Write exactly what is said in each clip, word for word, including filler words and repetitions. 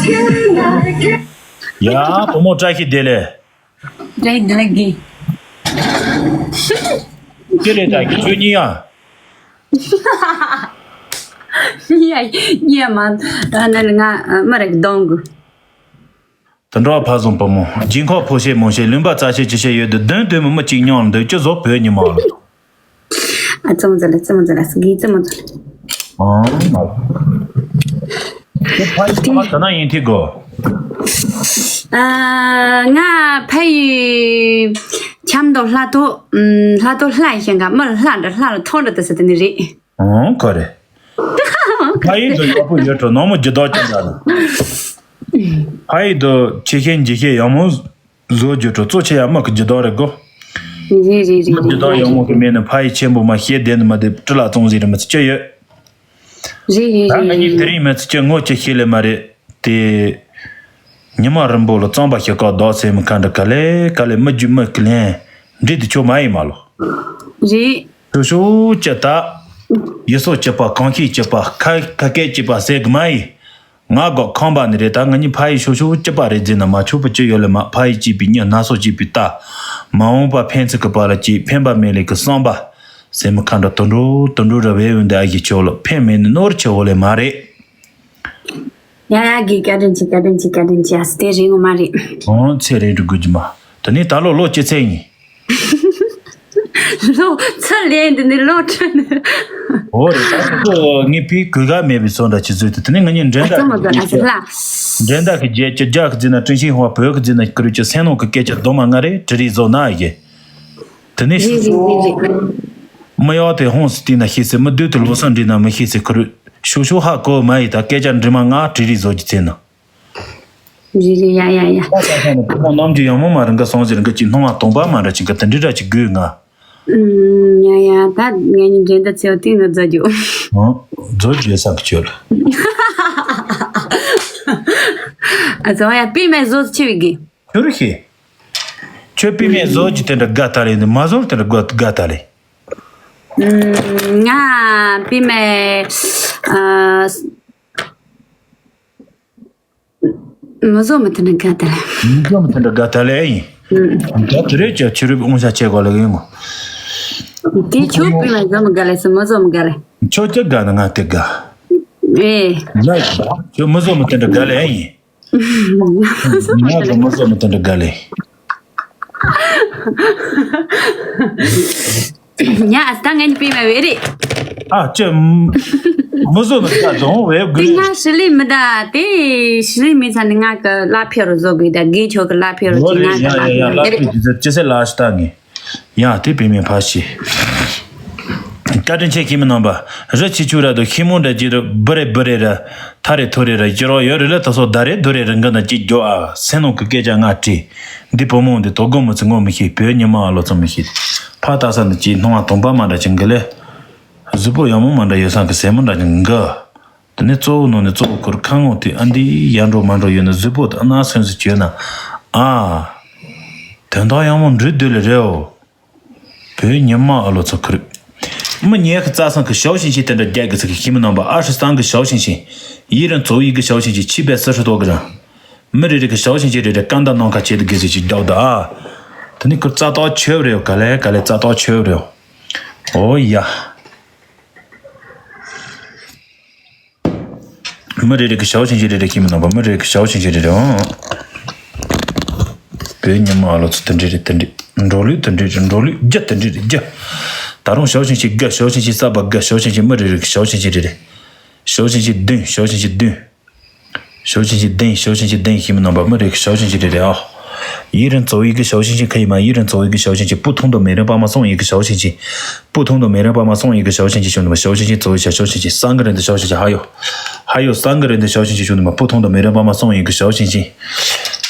ཡ། བུ་མོ་བཀྲ་ཤིས་བདེ་ལེགས། བཀྲ་ཤིས་བདེ་ལེགས་དགེ། ཅི་རེད་ད་གི་ཁྱོད་གཉིས་ཡ། གཉིས་ཡ་གཉིས་ཡ་མ་ད་ནི་ང་མི་རེད་གདོང་གི། དུད་འགྲོ་ཕ་བཟང་བུ་མོ་རྗེས་འཁོར་ཕོ་བཤད་མོ་བཤད་ལུང་པ་རྩ་བཤད་ཅི་བཤད་ཡོད་དུ་དོན་དོན་མི་མི་གཅིག་མྱོང་འདོད་ཅི་བཟོ་བོད་ཉི་མ་ལ། ཨ་ཙམ་ཟ་ལ་ཙམ་ཟ་ལ་སི་གི་ཙམ་ཟ་ལ། ཨང་མ། ཁྱོད་ཕ་ཡི་ཚོ་ལ་ད་ན་ཡིན་ཐིག་གོ། ཨ་ང་ཕ་ཡི་ཆམ་དོ་ལྷ་ཐོ་ལྷ་ཐོ་ལྷ་ཡི་ཞེང་ག་མི་ལྷ་འདྲ་ལྷ་ལ་ཐོ་འདྲ་དུ་ཟ་དེ་ནི་རེད། ཨང་ག་རེད། ཕ་ཡི་དུ་ཡག་པོ་ཡོད་འགྲོ་ནང་མོ་ཇི་ལྟར་ཅི་འདྲ་ལ། ཕ་ཡི་དུ་ཆེ་ཤེས་འཇི་ཤེས་ཡག་མོ། བཟོ་རྒྱུ་དྲོ་གཙོ་ཆེ་ཡ་མི་གི་ཇི་ལྟར་རེད་གོ། རེད་རེད་རེད། མི་ཇི་ལྟར་ཡོང་མོ་གི་མེད་ནི་ཕ་ཡི་ཆེན་པོ་མ་ཤེས་བདེན་ནི་མ་བདེ་སྤྲི་ལ་ཙོང་ཟིག་རེད་མི་ཚེ་སྐྱོ་ཡོད། རེད་རེད་ད་ང་གཉིས་དེ་རིང་མི་ཚེ་སྐྱོ་ངོ་ཅི་ཤེས་ལེ་མ་རེད། དེ། ཉི་མ་རིན་པོ་ལ་གཙང་པ་ཞིག་བཀག་བདག་སེམས་མི་ཁ་འདྲ་ག་ལེ་ག་ལེ་མི་རྒྱུ་མི་ཀི་ལན་འདྲི་དུ་ཆོག་མ་ཡིན་མ་ལོ། རེད། ཤོ་ཤོ་ཅི་ད། ཡི་སོ་ཅི་པ་གང་ཤེས་ཅི་པ་ཁ་ཁ་སྐད་ཅི་པ་ཟེར་གི་མ་ཡིན། ང་གོ་ཁང་པ་ནི་རེད་ད་ང་གཉིས་ཕ་ཡི་ཤོ་ཤོ་སྐྱིད་པ་རེད་ཟེར་ན་མ་ཆོག་པོ་ཅི་ཡོད་ལེ་མ་ཕ་ཡི་སྐྱིད་པའི་གཉིད་སྣ་ཚོགས་སྐྱིད་པའི་རྟ། མ་འོངས་པ་ཕན་ཚུན་གི་བར་ལ་སྐྱིད་ཕན་པ་མེད་ལེ་གི་བསམ་པ། སེམས་མི་ཁ་འདྲ་དུད་འགྲོ་དུད་འགྲོ་ར་བས་འོན་ཏེ་ཨ་ཡི་ཆོག་ལོ་ཕན་མེད་ནི་ནོར་ཆེ་བོ་ལེ་མ་རེད། ཡ་ཡ་གི་བཀའ་དྲིན་ཆེ་བཀའ་དྲིན་ཆེ་བཀའ་དྲིན་ཆེ་ཨ་སི་དེ་རིང་ངོ་མ་རེད། ཨོ་ཚེ་རིང་འགྲོ་དགོས་ཀྱི་མ། དེ་ནས་ད་ལོ་ལོ་སྐྱེ་ཚེ་ཡིན། ལོ་ཚ་ལས་འདི་ནི་ལོ་ཁྲོད་ནི། འོ་རེད་ད་ཁོ་ཚོ་ངའི་ཕའི་གོས་ག་མེད་པའི་སོ་འདྲ་ཆི་ཟོས་ཏེ་དེ་ནི་ང་གཉིས་འགྲན་ཟླ་ཙམ་མ་ཟ་ཨ་ཟི་ལ། འགྲན་ཟླ་གི་རྒྱལ་སྤྱི་རྒྱ་གི་རྫི་ན་ཀྲིན་ཤིང་ཧོ་བོད་གི་རྫི་ན་ཀི་རུ་ཅི་སེང་ནོ་གི་སྐད་ཆ་རྡོ་མ་ང་རེད་དྲི་རིག་བཟོ་ན་ཨ་གེ། དེ་ནི་རེད་ཤུ་རེད་རེད་རེད། མི་ཡག་དེ་ཧོང་སི་ཏི་ན་ཤེས་སི་མི་བདུད་དུ་ལོ་སང་འདྲི་ན་མི་ཤེས་སི་ཁུ་རུ་ཤུ་ཤུ་ཧ་གོ་མ་ཡི་ད་སྐད་ཆ་འདྲི་མ་ང་དྲི་རིག་བཟོ་གི་ཚེ་ན། རེད་རེད་ཡ་ཡ་ཡ། ད་ས་ས་ནས་བུ་མོ་རྣམས་ཀྱི་ཡང་མོ་མ་རང་ག་སོང་ཟེར་གི་ཅི་སྣང་བ་སྟོང་པ་མ་འདྲ་ཅིག་གི་དེ་འདྲི་འདྲ་ཅིག་དགོས་ང་། ཨུམ། ཡ་ཡ་ད་ངས་ཉིན་འགྲན་ཟླ་ཚེ་བ་ཏིང་ནས་རྫོགས་རྒྱུ། ཨང་། རྫོགས་རྒྱུ་བསམ་གི་ཆོད་ལ། ཨ་ཙི་ཡ་པི་མེ་བཟོ་ཆེ་བི་གི། ཁྱོད་རུ་ཤེས། ཁྱོད་པི་མེ་བཟོ་གི་དེ་འདྲ་དགའ་ད་ལེ་འདི་མ་བཟོ་དེ་འདྲ་དགའ་དགའ་ད་ལེ། ཨུམ། ང་པི་མེ་ཨ། མི་བཟོ་མི་ཐུབ་ན་དགའ་ད་ལེ། མི་བཟོ་མི་ཐུབ་ན་དགའ་ད་ལེ་ཡིན། ད་དེ་རེད་ཀྱང་ཕྱི་རོལ་དབང་ཆ་ཆེ་གོ་ལེ་ཡིན་མོ། དེ་ཁྱོད་པི་མ་བཟོ་མི་དགའ་ལེ་སི་མི་བཟོ་མི་དགའ་ལེ། ཁྱོད་ཅི་དགའ་ན་ང་དེ་དགའ། ཨེ། ལ་ཁྱོད་མི་བཟོ་མི་ཐུབ་ན་དགའ་ལེ་ཡིན། ང་ཚོ་མི་བཟོ་མི་ཐུབ་ན་དགའ་ལེ། ཉ་ཨ་ད་ངན་པི་མ་བེ་རེད། ཨ་ཅེ། མི་བཟོ་ནི་ད་རྫོང་བེ་དེ་དགོས། ང་ཧྲི་ལི་མི་ད་དེ་ཧྲི་ལི་མི་ཚ་ནི་ང་གི་ལ་ཕེ་རུ་བཟོ་དགོས་ད་དགེ་ཆོ་གི་ལ་ཕེ་རུ་ཅི་ང་གི་ལ་ཕེ་རུ་ཅི། ཅི་སེ་ལ་ཤི་ད་ངེ། ཡ་དེ་པི་མེ་ཕ་ཤི། བཀའ་དྲིན་ཆེ་ཁྱིམ་མི་རྣམ་པ། རི་ཆི་ཆུ་ར་དུ་ཤི་མོ་འདྲ་ཅི་རུ་བུ་རེ་བུ་རེ་ར། ཐ་རེ་ཐོ་རེ་ར་ཅི་རོ་ཡོད་རེ་ལ་ད་སོ་ད་རེ་དུ་རེ་རི་འགི་ན་ཅི་རྒྱོ་ཨ་སེ་ནོ་གི་སྐད་ཆ་ང་དྲི། འདི་བུ་མོ་འདི་དོ་དགོང་མི་ཚེ་ངོ་མི་ཤེས་བོད་ཉི་མ་ཨ་ལོ་ཚོ་མི་ཤེས། ཕ་ད་ས་ནི་ཅི་སྣང་བ་དུང་པ་མ་འདྲ་ཅི་འགི་ལེ། གཟུགས་པོ་ཡང་མོ་མ་འདྲ་ཡོད་སང་གི་སེ་མོ་འདྲ་ཅི་འགི། དེ་ནས་གཙོ་བོ་ནང་ནས་གཙོ་བོ་ཁུར་ཁ་ངོ་དེ་ཨ་འདི་ཡར་འགྲོ་མར་འགྲོ་ཡོད་ན་གཟུགས་པོ་དེ་ཨ་ན་སོན་སུ་བྱོས་ན་ཨ། དོན་དག་ཡང་མོ་འབྲུ་དུ་ལ་རེའོ། བོད་ཉི་མ་ཨ་ལོ་ཚོ་ཁུར། མི་ཉལ་གི་རྩྭ་སང་གི་ཞའོ་ཞིང་ཞིང་དེ་འདྲ་རྒྱག་གི་ཚིག་གི་ཤི་མི་རྣམ་པ་ཨ་ཧྲི་སང་གི་ཞའོ་ཞིང་ཞིང་། ཡི་རན་ཙོ་ཡི་གི་ཞའོ་ཞིང་ཞིང་ཆི་བས་སི་ཧྲི་ཏོ་གི་རང་། མི་རེ་རེ་གི་ཞའོ་ཞིང་ཞིང་རེ་རེ་ཀ་འདའ་ནང་ཁ་བྱེད་དུ་གི་ཟི་ཅིག་རྒྱག་ད་ཨ། དེ་ནི་ཁུར་རྩྭ་ཏོག་ཆེ་བ་རེའོ་ག་ལེ་ག་ལེ་རྩྭ་ཏོག་ཆེ་བ་རེའོ། ཨོ་ཡ། མི་རེ་རེ་གི་ཞའོ་ཆིན་ཆིན་རེ་རེ་ཁྱིམ་མི་རྣམ་པ་མི་རེ་རེ་གི་ཞའོ་ཆིན་ཆིན་རེ་རེ་ཨང་། བོད་ཉི་མ་ཨ་ལོ་ཚོ་དེ་འདྲ་རེད་དེ་འདྲ་འགྲོ་ལུགས་དེ་འདྲ་རེད་འགྲོ་ལུགས་རྒྱུ་དེ་འདྲ་རེད་རྒྱུ། ད་རུང་ཞའོ་ཆིན་ཆིན་དགའ་ཞའོ་ཆིན་ཆིན་ས་པ་དགའ་ཞའོ་ཆིན་ཆིན་མི་རེ་རེ་གི་ཞའོ་ཆིན་ཆིན་རེ་རེ། ཞའོ་ཆིན་ཆིན་བདུན་ཞའོ་ཆིན་ཆིན་བདུན། ཞའོ་ཆིན་ཆིན་བདུན་ཞའོ་ཆིན་ཆིན་བདུན་ཁྱིམ་མི་རྣམ་པ་མི་རེ་གི་ཞའོ་ཆིན་ཆིན་རེ་རེ་ཨ། 一人走一个小星星可以吗？一人走一个小星星，不同的每人帮忙送一个小星星，不同的每人帮忙送一个小星星，兄弟们，小星星走一下，小星星，三个人的小星星，还有，还有三个人的小星星，兄弟们，不同的每人帮忙送一个小星星，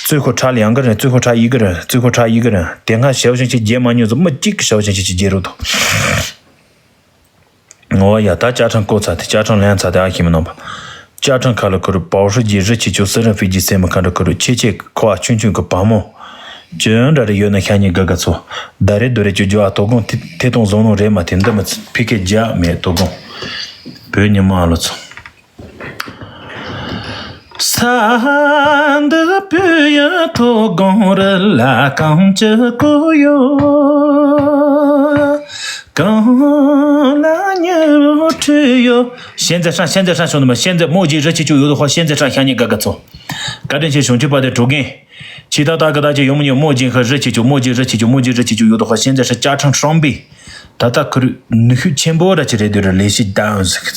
最后差两个人，最后差一个人，最后差一个人，点看小星星解满牛子，没几个小星星去接入的。 ངོ་ཡ་ད་ཅ་ཁྲང་བཀོད་ཚར་ཏེ་ཅ་ཁྲང་ལན་ཚར་ཏེ་ཨ་ཁྱིམ་མི་རྣམ་པ། ཅ་ཁྲང་ཁ་ལ་ཁུ་རུ་པའོ་ཧྲི་རྗེ་རི་ཆི་ཆུ་སི་རི་ཕི་ཇི་སེ་མི་ཁ་འདྲ་ཁུ་རུ་ཆེ་ཆེ་ཁོ་ཨ་ཆུང་ཆུང་གི་བ་མོ། ཅི་འདྲ་རེ་ཡོད་ན་ཤ་ཉེ་དགའ་དགའ་ཚོ། ད་རེ་དུ་རེ་ཅུ་ཇོ་ཨ་དོ་དགོང་ཐེ་ཐེ་གཏོང་བཟང་ནོ་རེད་མ་ཐེ་འདི་མི་ཚི་ཕི་ཁེ་རྒྱ་མེད་དོ་དགོང་། བོད་ཉི་མ་ཨ་ལོ་ཚོ། ས་ ཚ་འདི་བོད་ཡུལ་མཐོ་སྒང་རི་ལ་གངས་ཀྱི་སྐོར་ཡོད། གངས་ལ་ཉི་འོད་འཕྲོས་ཡོད། ཤན་ཛེ་ཧྲན་ཤན་ཛེ་ཧྲན་ཤོང་དུ་མ་ཤན་ཛེ་མོ་རྒྱན་རི་ཆེ་ཆུ་ཡོད་དོ་ཧོ་ཤན་ཛེ་ཧྲན་ཤ་ཉེ་ག་ག་ཚོ། བཀའ་དྲིན་ཆེ་བྱུང་ཆུ་པ་དེ་གྲོ་གིན། ཆི་ད་ད་ག་ད་ཅི་ཡོང་མི་ཉོ་མོ་རྒྱན་ཧ་རི་ཆེ་ཆུ་མོ་རྒྱན་རི་ཆེ་ཆུ་མོ་རྒྱན་རི་ཆེ་ཆུ་ཡོད་དོ་ཧོ་ཤན་ཛེ་ཧྲན་ཅ་ཁྲང་ཧྲང་པི། ད་ལྟ་ཁུར་ནུས་ཤུགས་ཆེན་པོ་ར་ཅི་རེད་དུ་ར་ལས་ཤི་ད་འོན་ཟིག་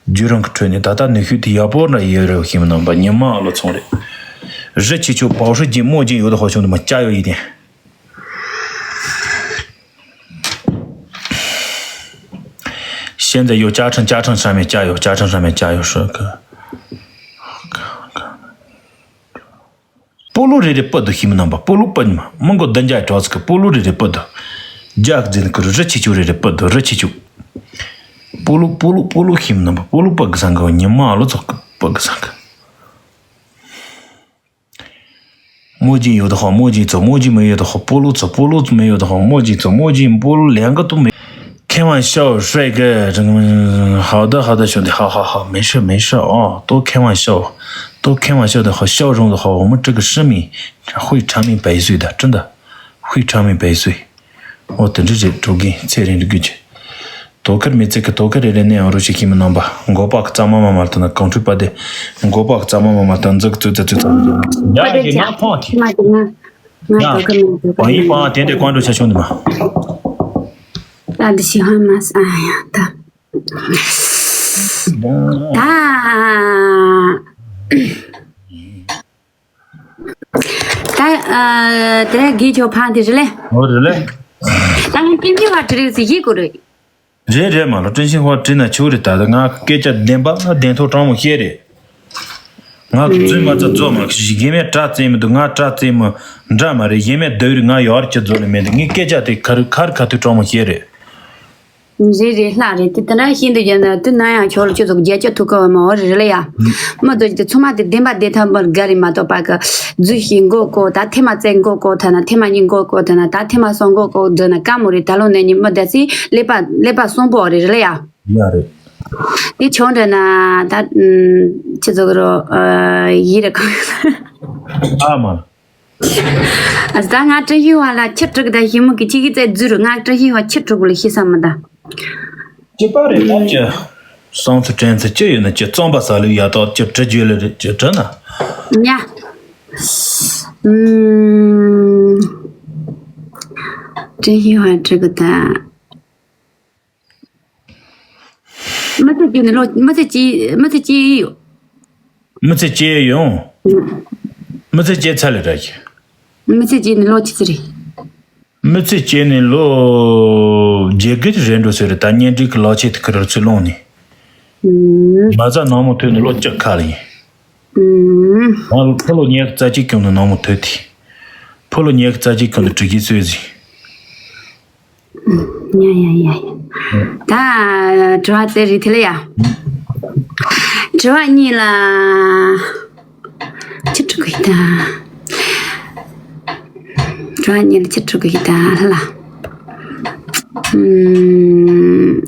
རྒྱུ་རང་གི་ཁྲོད་ནས་ད་ལྟ་ནུས་ཤུགས་དེ་ཡག་པོ་འདྲ་ཡོད་རེད་ཤེས་མི་རྣམ་པ་ཉི་མ་ཨ་ལོ་ཚོང་རེད། རི་ཆེ་ཆུ་བའོ་ཧྲི་རྒྱན་མོ་རྒྱན་ཡོད་དོ་ཧོ་ཤོང་དུ་མ་སྐྱ་ཡོད་ཡིན་ཏེ། ཤེས་འདི་ཡོད་ཅ་ཁྲང་ཅ་ཁྲང་ཤ་མེད་སྐྱ་ཡོད་ཅ་ཁྲང་ཤ་མེད་སྐྱ་ཡོད་ཧྲི་གི། སྤོ་ལོ་རེ་རེ་སྤུ་དུ་ཤིམ་ནམ་པ་སྤོ་ལོ་སྤུ་ཉི་མ་མི་མགོ་བདུན་བརྒྱ་གྲོགས་ཀྱི་སྤོ་ལོ་རེ་རེ་སྤུ་དུ། རྒྱག་འཛིན་ཀུ་རུ་རི་ཆེ་ཆུ་རེ་རེ་སྤུ་དུ་རི་ཆེ་ཆུ། སྤོ་ལོ་སྤོ་ལོ་སྤོ་ལོ་ཤིམ་ནམ་པ་སྤོ་ལོ་སྤུ་གི་སང་གི་ཉི་མ་ཨ་ལོ་ཚོགས་ཀྱི་སྤུ་གི་སང་གི། མོ་ཇིན་ཡོད་དོ་ཧོ་མོ་ཇིན་ཚོ་མོ་ཇིན་མི་ཡོད་དོ་ཧོ་སྤོ་ལོ་ཚོ་སྤོ་ལོ་མི་ཡོད་དོ་ཧོ་མོ་ཇིན་ཚོ་མོ་ཇིན་སྤོ་ལོ་ལེན་གི་ཏུ་མེད། 开玩笑，帅哥，这个，好的，好的，兄弟，好，好，好，没事，没事哦，多开玩笑，多开玩笑的好，笑容的好，我们这个生命会长命百岁的，真的，会长命百岁。哦，等着这周根，再认这个去。多克没这个，多克的人那样，我是听不明白，我把咱妈妈妈的那讲出来的，我把咱妈妈妈的这个走走走走。你要给拿放题。 ང་ང་ང་ང་ང་ང་། 网易帮点点关注一下兄弟们。 ད་འདི་ཤི་ཧ་མ་ས་ཨ་ཡ་ད། ད། ད་ཨ་དེ་གི་ཆོ་ཕ་དེ་རེད་ལེ། ཨོ་རེད་ལེ། ད་ང་ཀིམ་ཀིམ་བ་དྲི་རིགས་སི་ཡི་གོ་རེད། རེད་རེད་མ་ལོ་ཀྲིན་ཤིང་ཧོ་བྲིས་ན་ཆོག་རེད། ད་ང་སྐད་ཆ་བདེན་པ་བདེན་ཐོག་དྲང་མོ་བཤད་རེད། ང་གི་བཙུན་མ་ཚ་རྫོགས་མ་ཞིག་ཡེ་མེད་དྲ་བཙན་མི་འདུག་ང་དྲ་བཙན་མི་འདྲ་མ་རེད། ཡེ་མེད་སྡུག་རེད། ང་ཡོར་གྱི་རྫོགས་ལ་མེད་འདུག་ངའི་སྐད་ཆ་དེ་ཁར་ཁར་ཁ་ཐུག་དྲང་མོ་བཤད་རེད། རེད་རེད་ལྷ་རེད་དེ་དེ་འདྲ་ཤིན་ཏུ་ཡོད་ན་དུས་ན་ཡང་ཁྱོད་ལ་ཁྱོད་ཚོ་རྒྱལ་ཁྱོད་ཐུག་ག་བ་མ་འོ་རེད་ལ་ཡ། མི་ཚོ་ཞིག་དེ་ཚང་མ་དེ་བདེན་པ་བདེན་ཐབས་མར་དགའ་རེད་མ་གཏོགས་པ་གི་རྫུས་ཤིང་མགོ་བསྐོར་ད་ཐེ་མ་བཙན་མགོ་བསྐོར་ཐ་ན་ཐེ་མ་གཉིས་མགོ་བསྐོར་ཐ་ན་ད་ཐེ་མ་གསུམ་མགོ་བསྐོར་འདོད་ན་དཀའ་མོ་རེད། ད་ལོ་ནས་ཉི་མ་ད་སི་ཀླད་པ་ཀླད་པ་གསོན་པོ་རེད་རེད་ལ་ཡ། ཡ་རེད། དེ་ཆུང་འདྲ་ན་ད་ཁྱི་ཚོ་གི་རོ་ཡི་རེད་གང་ཨ་མ། ཨ་ད་ང་བཀྲ་ཤིས་བ་ལ་ཁྱི་དྲུག་ད་ཞི་མོ་གི་ཁྱི་གི་རྩེ་རྫུ་རུ་ང་བཀྲ་ཤིས་བ་ཁྱི་དྲུག་ལ་ཤི་ས་མི་ད། ཅི་པ་རེད་ད་ཅི། སང་ཚུ་དྲན་ཚུ་ཅི་ཡོད་ན་ཅི་རྩོམ་པ་ཟ་ལུས་ཡ་ཏོག་ཅི་བྲི་རྒྱུ་ལ་རེད་ཅི་བྲི་ན། ཉ། ཨུམ། བཀྲ་ཤིས་བ་དྲུག་ད། མི་ཚེ་སྐྱེལ་ནས་ལོ་མི་ཚེ་སྐྱེལ་མི་ཚེ་སྐྱེལ་ཡོད། མི་ཚེ་སྐྱེལ་ཡོང་། མི་ཚེ་སྐྱེལ་ཚར་ལས་ར་ཞིག་མི་ཚེ་སྐྱེལ་ནས་ལོ་ཆི་ཚེ་རེད། མི་ཚེ་སྐྱེལ་ནས་ལོ་བརྒྱད་དགུ་རེད་འགྲོ་ཟེར་རེད། ད་གཉེན་སྒྲིག་གི་ལག་ཆས་དེ་ཁུར་ཚུར་སློང་ནས། ཨུམ། མ་རྩ་ནང་མོ་ཐོན་ནས་ལོ་བཅུ་ཁ་ལ་ཡིན། ཨུམ། ང་ལ་ཕོ་ལོ་ཉི་ཤུ་རྩ་གཅིག་གྱོང་ནས་ནང་མོ་ཐོན་ཏེ། ཕོ་ལོ་ཉི་ཤུ་རྩ་གཅིག་གྱོང་ནས་དྲི་གིས་གསོས་ཟིན། ཡ་ཡ་ཡ་ཡ། ད་དྲི་བ་དེ་རེད་དེ་ལ་ཡ། དྲི་བ་གཉིས་ལ། ཅི་དྲི་གི་ཡིན་ད། དྲི་བ་གཉིས་ལ་ཅི་དྲི་གི་ཡིན་ད་ལ། ཨུམ།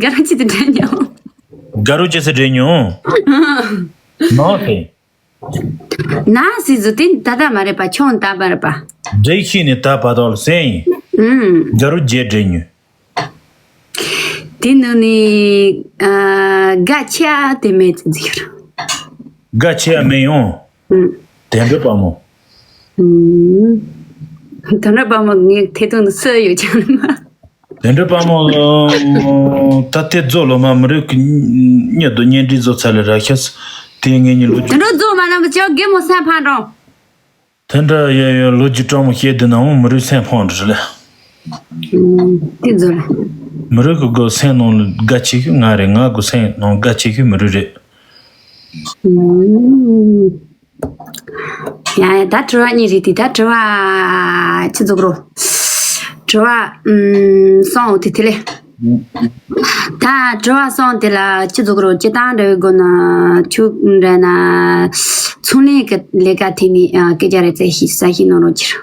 དགའ་རོགས་ཅི་དེ་དྲན་མྱོང་། དགའ་རོགས་ཅི་སེ་དྲན་མྱོང་། ནོ་དེ། ན་སི་ཟུ་ཏིན་ད་ད་མ་རེད་པ་ཆུང་ད་མ་རེད་པ། འདྲེ་ཤི་ནི་ད་བ་དོ་ལ་སེ་ཡིན། ཨུམ། དགའ་རོགས་རྗེས་འདྲེ་ཉུ། དེ་ནི་ནི་ཨ་དགའ་ཆེ་ཨ་དེ་མེད་ཙི་ཟིག་ར། དགའ་ཆེ་ཨ་མེད་ཡོང་། ཨུམ། དེ་འདྲ་པ་མོ། ཨུམ། དེ་འདྲ་པ་མོ་ངས་ཐེ་ཐུང་དུ་སུ་ཡོད་ཀྱང་མ། དེ་འདྲ་པ་མོ། ད་དེ་རྫོ་ལོ་མ་མི་རིགས་ཀྱི་མྱི་དུ་གཉེན་སྒྲིག་བཟོ་ཚར་ལ་ར་ཤ་སི་དེ་ངེད་གཉིས་ལོ་རྒྱུས། དེ་འདྲ་རྫོ་མ་ན་མི་ཅོ་རྒན་མོ་སེམས་ཕམ་འགྲོ། དེ་འདྲ་ཡོད་ཡོད་ལོ་རྒྱུས་སྤྲང་མོ་བཤད་དུས་ན་འོ་མི་རིགས་སེམས་ཕམ་འགྲོ་རེད་ལ། དེ་རྫོ་ལ། མི་རིགས་ཀྱི་སྒོ་སེམས་ནང་ལ་དགའ་ཆེ་ཤོས་ང་རེད། ང་གི་སེམས་ནང་དགའ་ཆེ་ཤོས་མི་རིགས་རེད། ཡ་ཡ་ད་དྲི་བ་གཉིས་རེད་དེ་ད་དྲི་བ་ཅི་འཛུགས་རོ། དྲི་བ་ཨུམ་སོང་འོ་དེ་དེ་ལས། ད་དྲི་བ་སོང་དེ་ལ་ཅི་འཛུགས་རོ་ཅི་ཏང་འདྲ་བའི་སྒོ་ན་ཆུ་འདྲ་ན་ཚོང་ལས་ཀྱི་ལས་ཀ་དེ་ནི་སྐད་ཆ་རེ་ཙེ་ཤི་ས་ཤི་ནོ་རོ་ཁྱེར།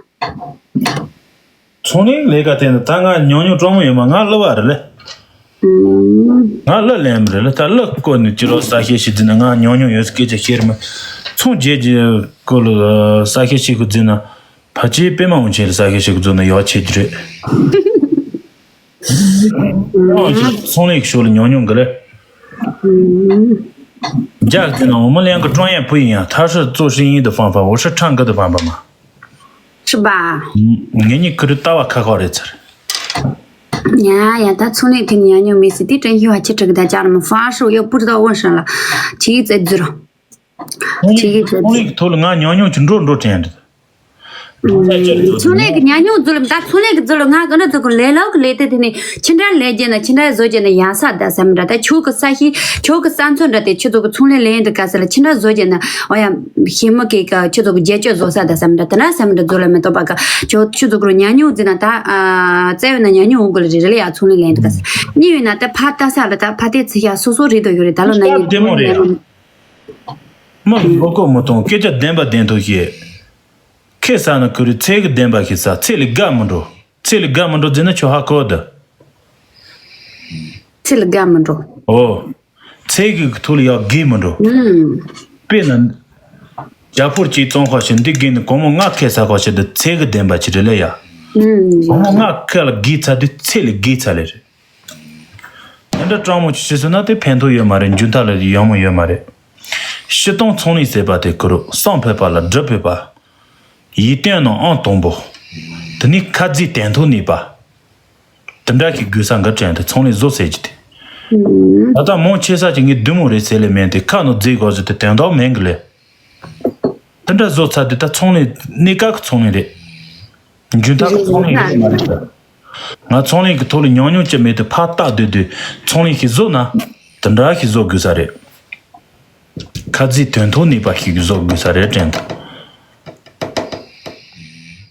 ཚོང་ལས་ལས་ཀ་དེ་ནི་ད་ང་ཉུང་ཉུང་སྤྲང་མོ་ཡོད་མ་ང་སླུ་བ་རེད་ལེ། ང་གླུ་ལེན་མི་རེད་ལ། ད་གླུ་བསྐོར་ནས་ཅི་ལོ་གསལ་བཤད་ཞིག་བརྫིས་ན། ང་ཉུང་ཉུང་ཡོད་སྐད་ཆ་བཤད་མི། ཚོང་རྒྱལ་གྱི་སྐོར་ལ་གསལ་བཤད་ཞིག་གི་བརྫིས་ན། ཕལ་ཆེར་པད་མ་དབང་ཆེན་ལ་གསལ་བཤད་ཞིག་བརྫིས་ན་ཡག་ཆེ་གི་རེད། ཚོང་ལས་ཀྱི་ཕྱོགས་ལ་ཉུང་ཉུང་གི་རེད། རྒྱག་དེ་ན་我们两个专业不一样，他是做生意的方法，我是唱歌的方法嘛。 是吧？ ངེད་གཉིས་ཁུ་རུ་ལྟ་བ་ཁ་ཁ་རེད་ཚར། ཡ་ཡ། ད་ཚོང་ལས་ཐད་ཉམས་མྱོང་མེད་ཟེར་དུས་ཀྲན་ཤིས་ཧྭ་ཁྱི་ཁྲི་གི་ད་ཅག་ར་མི་ཧྥ་ཧྲུའུ་ཡོད་པུ་ཏི་ཏོ་ཝན་ཧྲན་ལ་ཆི་ཡི་ཙེ་ཛུ་རོ། ཚོང་ལས་ཚོང་ལས་ཀྱི་ཐོག་ལ་ང་ཉམས་མྱོང་ཅི་འགྲོ་འགྲོ་དྲན་རེད། ཚོང་ལས་ཀྱི་ཉམས་མྱོང་ཚོ་ལ། ད་ཚོང་ལས་ཀྱི་ཚོ་ལ་ང་ག་འདྲ་ཚོ་གི་ལས་སློབ་ཀྱི་ལས་དེ་དེ་ནས་ཕྱི་འདྲ་ལས་རྒྱུ་ན་ཕྱི་འདྲ་བཟོ་རྒྱུ་ན་ཡག་ས་ད་བསམ་འདྲ། ད་ཁྱོད་ཀྱི་ས་ཤི་ཁྱོད་ཀྱི་ས་མཚོ་འདྲ་དེ་ཁྱོད་ཚོ་གི་ཚོང་ལས་ལས་འདི་ག་ས་ལ་ཕྱི་འདྲ་བཟོ་རྒྱུ་ན། ཨོ་ཡ། ཤི་མོ་གི་ཀ་ཁྱོད་ཚོ་གི་རྒྱལ་སྤྱོད་བཟོ་ས་ད་བསམ་འདྲ། དེ་འདྲ་བསམ་འདྲ་ཚོ་ལ་མི་ཐོགས་པ་ཀ་ཁྱོད་ཁྱོད་ཚོ་གི་ཉམས་མྱོང་ཚོ་ན། ད་ཨ་རྩ་བའི་ན་ཉམས་མྱོང་འོང་གི་ལ་རེད་རེད་ལ། ཡ་ཚོང་ལས་ལས་འདི་ག་ས། གཉིས་ཡོད་ན་ད་ཕ་ལྟ་ས་ལ་ད་ཕ་དེ་ཚི་ཤ་སོ་སོ་རེད་དོ་ཡོད་རེད། ད་ལོ་ན་ཉི་བདེ་མོ་རེད། མི་གི་མགོ་སྐོར་མི་གཏོང་། སྐད་ཆ་བདེན་པ་བདེན་ཐོག་བཤད། ཁེ་ས་ན་ཁུ་རུ་ཚད་གི་བདེན་པ་ཞིག་ས། ཚད་ལས་བརྒལ་མི་འགྲོ། ཚད་ལས་བརྒལ་མི་འགྲོ་ཟེར་ན་ཁྱོད་ཧ་གོ་ད། ཚད་ལས་བརྒལ་མི་འགྲོ། ཨོ། ཚད་གི་ཐོག་ལ་ཡག་བརྒལ་མི་འགྲོ། ཨུམ། དཔེར་ན། རྒྱ་ཕོར་གཅིག་བཙོང་ཁ་ཞིག་འདི་བརྒལ་ནས་སྒོར་མོ་ལྔ་ཁེ་ས་ཁ་ཞིག་འདི་ཚད་གི་བདེན་པ་ཅིག་རེད་ལ་ཡ། ཨུམ། སྒོར་མོ་ལྔ་ཁེ་ལ་བརྒལ་ཚར་དུས་ཚད་ལས་བརྒལ་ཚར་ལེ་རེད། དེ་འདྲ་སྤྲང་མོ་ཆེ་ཆེ་སོང་ན་དེ་ཕན་ཐོགས་ཡོད་མ་རེད། མཇུག་མཐའ་ལ་ཡག་མོ་ཡོད་མ་རེད། སྤྱིར་བཏང་ཚོང་ལས་ཟེར་བ་དེ་ཁུ་རུ་བསམ་ཕོད་པ་ལ་སྒྲུབ་ཕོད་པ། ཡིད་བརྟན་ནང་ཨང་དང་པོ། དེ་ནས་ཁ་རྩིས་དོན་ཐོག་ནུས་པ། དེ་འདྲ་ཞིག་དགོས་ས་འགའ་དྲན་ཏེ་ཚོང་ལས་བཟོ་ཟེར་གྱི་དེ། ད་ལྟ་མང་ཆེ་ས་ཅིག་ངས་བདུད་མོ་རེད་ཟེར་ལེ་མིན་ཏེ་ཁ་ནང་རྫིག་དགོས་ཟེར་དེ་དོན་དག་མིན་གི་ལེ། དེ་འདྲ་བཟོ་ཚར་དུས་ད་ཚོང་ལས་གནས་སྐབས་ཀྱི་ཚོང་ལས་རེད། མཇུག་མཐའ་གི་ཚོང་ལས་རེད་མ་རེད་ད། ང་ཚོང་ལས་ཀྱི་ཐོག་ལ་ཉམས་མྱོང་ཅི་མེད་དུ་ཕར་ལྟ་སྡོད་དུས་ཚོང་ལས་ཞིག་བཟོ་ན་དེ་འདྲ་ཞིག་བཟོ་དགོས་ས་རེད། ཁ་རྩིས་དོན་ཐོག་ནུས་པ་ཞིག་བཟོ་དགོས་ས་རེད་དྲན་ད།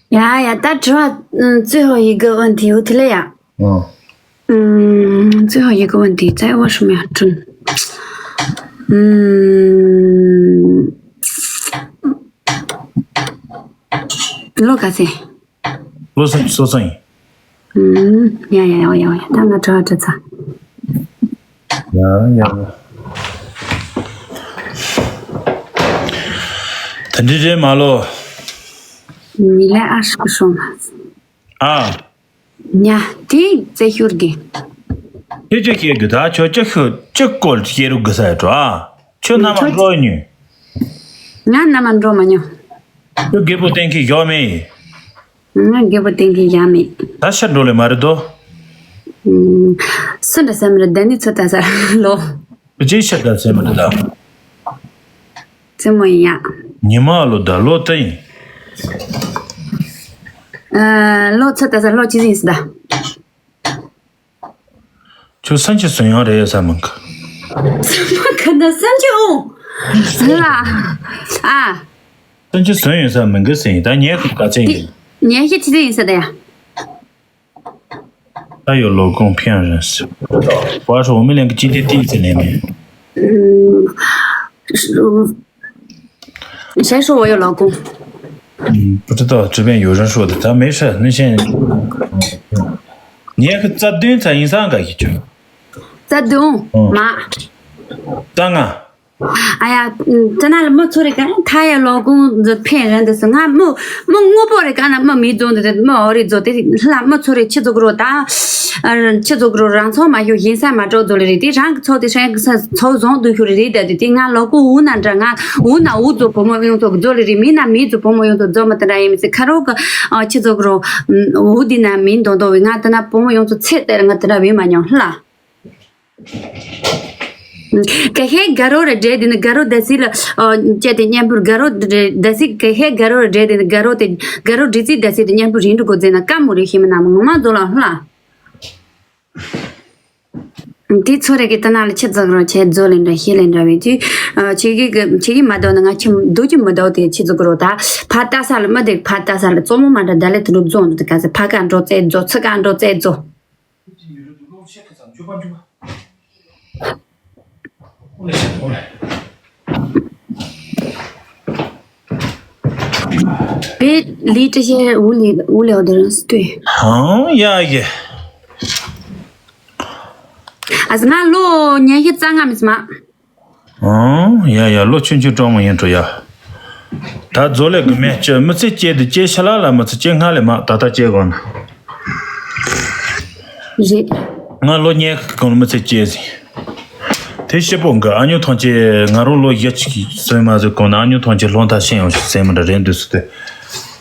ཡ་ཡ། ད་དྲི་བ་最后一个问题 འོ་དེ་ལ་ཡ། ཨོ། 嗯，最后一个问题，在我什么呀？真，嗯，ལོ་ག་ཚད། ལོ་སུམ་ཅུ་སོ་གསུམ་ཡིན། ཨུམ། ཡ་ཡ་ཡ་ཡ་ཡ། ད་ང་དྲི་བ་དྲི་ཚར། ཡ་ཡ་ཡ། ད་འདི་རེད་མ་ལོ། ཉི་ལ་ཨ་ཧྲི་ཀི་ཧྲོ་མ། ཨ། ཉ་དེ་རྩེ་ཤུར་གི། ཁྱོད་ཅི་བཤད་དགོས། ད་ཁྱོད་ཅི་ཤོད་ཅི་སྐོར་བཤད་རུ་དགོས་ས་ཡོད་འགྲོ། ཨ། ཁྱོད་རྣམ་པ་འགྲོ་ཉུ། ང་རྣམ་པ་འགྲོ་མ་ཉུ། ཁྱོད་རྒད་པོ་གཏན་འཁེལ་བཞག་མེད། ང་རྒད་པོ་གཏན་འཁེལ་བཞག་མེད། ད་ཤི་འགྲོ་ལེ་མ་རེད་དོ། ཨུམ། སུ་འདྲ་བསམ་རེད། ད་ནི་ཚོད་ལྟ་ས་ལོ། ཅི་ཤི་ད་ཟེར་མ་རེད་ད། རྩེད་མོ་ཡིན་ཡ། ཉི་མ་ལོ་ད་ལོ་ད་ཡིན། ཨ། ལོ་ཚོད་ལྟ་ས་ལོ་ཅི་ཟིན་སི་ད། ཁྱོད་སུམ་ཅུ་སོ་གཡོན་རེད་ཡོད་ས་མིན་གི། སུམ་ཅུ་ག་ན་སུམ་ཅུ་འོང་། ལ། ཨ། སུམ་ཅུ་སོ་གཡོན་ཡོད་ས་མིན་གི་ཟེར་ཡིན། ད་ཉལ་ཁུག་ག་ཚད་ཡིན། ཉལ་ཤེས་ཅི་ཟིན་སི་ད་ཡ། ད་ཡོད་ལོ་གོང་ཕན་རེད་ཟེར། བར་ཧྲོ་མི་ལན་གི་ཅི་དེ་ཏིག་ཙི་ལེན་མེད། 谁说我有老公？ ཨུམ། 不知道这边有人说的，咱没事，那现在。你也是这顿才一三个一句。这顿，嗯。妈。当啊。哎呀，嗯，在那里没错的，他也老公是骗人的，是俺没没我不的，刚才没没做的，没好的做的，那没错的，去做个了，打，呃，去做个了，让草嘛有现在嘛找做的，地上草的，上个草上都有的，对对，俺老公无难着，俺 འུ་ན་འུ་ཚོ་བུ་མོ་ཡོངས་རྫོགས་རྫོགས་ལེ་རེད། མི་ན་མི་ཚོ་བུ་མོ་ཡོངས་རྫོགས་རྫོགས་མ་དེ་འདྲ་ཡིན་མི་ཚེ་ཁ་རོག་གི་ཨ་ཁྱི་ཚོ་གི་རོ། འུ་འདི་ན་མི་འདོང་འདོང་བའི་ང་དེ་ན་བུ་མོ་ཡོངས་རྫོགས་ཚེ་དེར་ང་དེ་འདྲ་བས་མ་མྱོང་ལ། ག་ཧེ་དགའ་རོགས་རེ་འདྲེ་འདི་ནི་དགའ་རོགས་ད་སི་ལ་ཨ་བཅད་དེ་མཉམ་པོར་དགའ་རོགས་ད་སི་ག་ཧེ་དགའ་རོགས་རེ་འདྲེ་འདི་ནི་དགའ་རོགས་དེ་དགའ་རོགས་འདྲེ་རྩིས་ད་སི་དེ་མཉམ་པོར་རིན་འགྲོ་དགོས་ཟེར་ན་དཀའ་མོ་རེ་ཤེས་མི་ན་མ་ངོ་མ་རྫོགས་ལ་ལ། དེ་ཚོ་རེ་གི་ད་ན་ལ་ཁྱི་ཙག་རོ་ཆེ་རྫོ་ལེ་འདྲ་ཤེ་ལེ་འདྲ་བས་དུས། ཆེ་གི་གི་ཆེ་གི་མ་དོ་ན་ང་ཁྱི་རྡོ་ཁྱི་མི་དོ་དེ་ཁྱི་ཙག་རོ་ད་ཕ་ལྟ་ས་ལ་མི་དེ་ཕ་ལྟ་ས་ལ་ཙོ་མོ་མ་འདྲ་ད་ལེ་དུ་རུ་རྫོ་འདུ་དེ་ག་ས་ཕ་ག་འགྲོ་ཙེ་རྫོ་ཚི་ག་འགྲོ་ཙེ་རྫོ། པེ་ལི་ཏི་ཤེ་ཨུ་ལི་ཨུ་ལི་ཨོ་དེ་རང་སྟོད། ཧང་ཡ་ཡེ། ཨ་ཟི་ང་ལོ་ཉི་ཤུ་རྩ་ལྔ་མི་ཟི་མ། ཨང་། ཡ་ཡ། ལོ་ཆུང་ཆུང་སྤྲང་མོ་ཡིན་འགྲོ་ཡ། ད་རྫོ་ལས་གི་མེད་ཅི་མི་ཚེ་སྐྱེལ་དུ་སྐྱེལ་ཤ་ལ་ལ་མི་ཚེ་སྐྱེལ་སྔ་ལས་མ་ད་ལྟ་སྐྱེལ་དགོས་ན། རེད། ང་ལོ་ཉི་ཤུ་གང་ལ་མི་ཚེ་སྐྱེལ་ཟིན། དེ་ཤི་པོ་འགའ་ཨ་ཉོ་ཐང་ཆེ་ང་རང་ལོ་བཞི་ཅིག་སོན་མ་ཟིག་གོང་ན་ཨ་ཉོ་ཐང་ཆེ་ལོང་ཐ་ཤེས་ཡང་ཞིག་སེམས་མི་འདྲ་རེད་འདུག་སུ་དེ།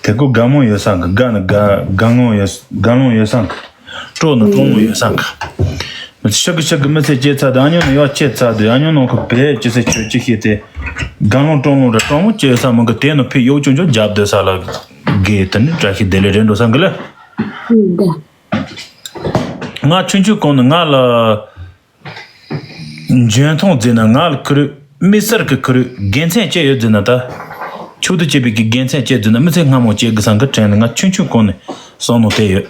དེ་ཀོ་དགའ་མོ་ཡོད་ས་གི་དགའ་ན་དགའ་དགའ་ངོ་ཡོད་དགའ་ལོང་ཡོད་ས་གི་སྤྲོ་ན་སྤྲོ་ངོ་ཡོད་ས་གི་མི་ཤི་གི་ཤི་གི་མི་ཚེ་སྐྱེལ་ཚར་དུ་ཨ་ཉོ་ནི་ཡོག་ཆེ་ཚར་དུ་ཨ་ཉོ་ནང་གི་བེད་ཅི་སེ་ཆོས་ཅི་ཤེས་ཏེ། དགའ་ལོང་སྤྲོ་ལོང་ར་སྤྲོ་ངོ་ཅི་ཡོད་ས་མི་གི་དེ་ནི་ཕི་ཡོག་ཆུང་ཆུང་རྒྱབ་སྡོད་ས་ལ་གི་དེ་ནི་བཀྲ་ཤིས་བདེ་ལེགས་རེད་འགྲོ་ས་གི་ལ། ང་ཆུང་ཆུང་གོང་ནས་ང་ལ་འཇོན་ཐང་བརྩིས་ན་ང་ལ་ཁུ་རུ་དམིགས་བསལ་གྱི་ཁུ་རུ་དགེ་མཚན་ཅི་ཡོད་བརྩིས་ན་ད། ཆུ་དུ་སྐྱེས་པའི་གི་དགེ་མཚན་ཅི་བརྩིས་ན་མི་ཚེ་སྔ་མོ་སྐྱེལ་དགོས་བསམ་གི་དྲན་ནས་ང་ཆུང་ཆུང་གོང་ནས་བསམ་མནོ་དེ་ཡོད།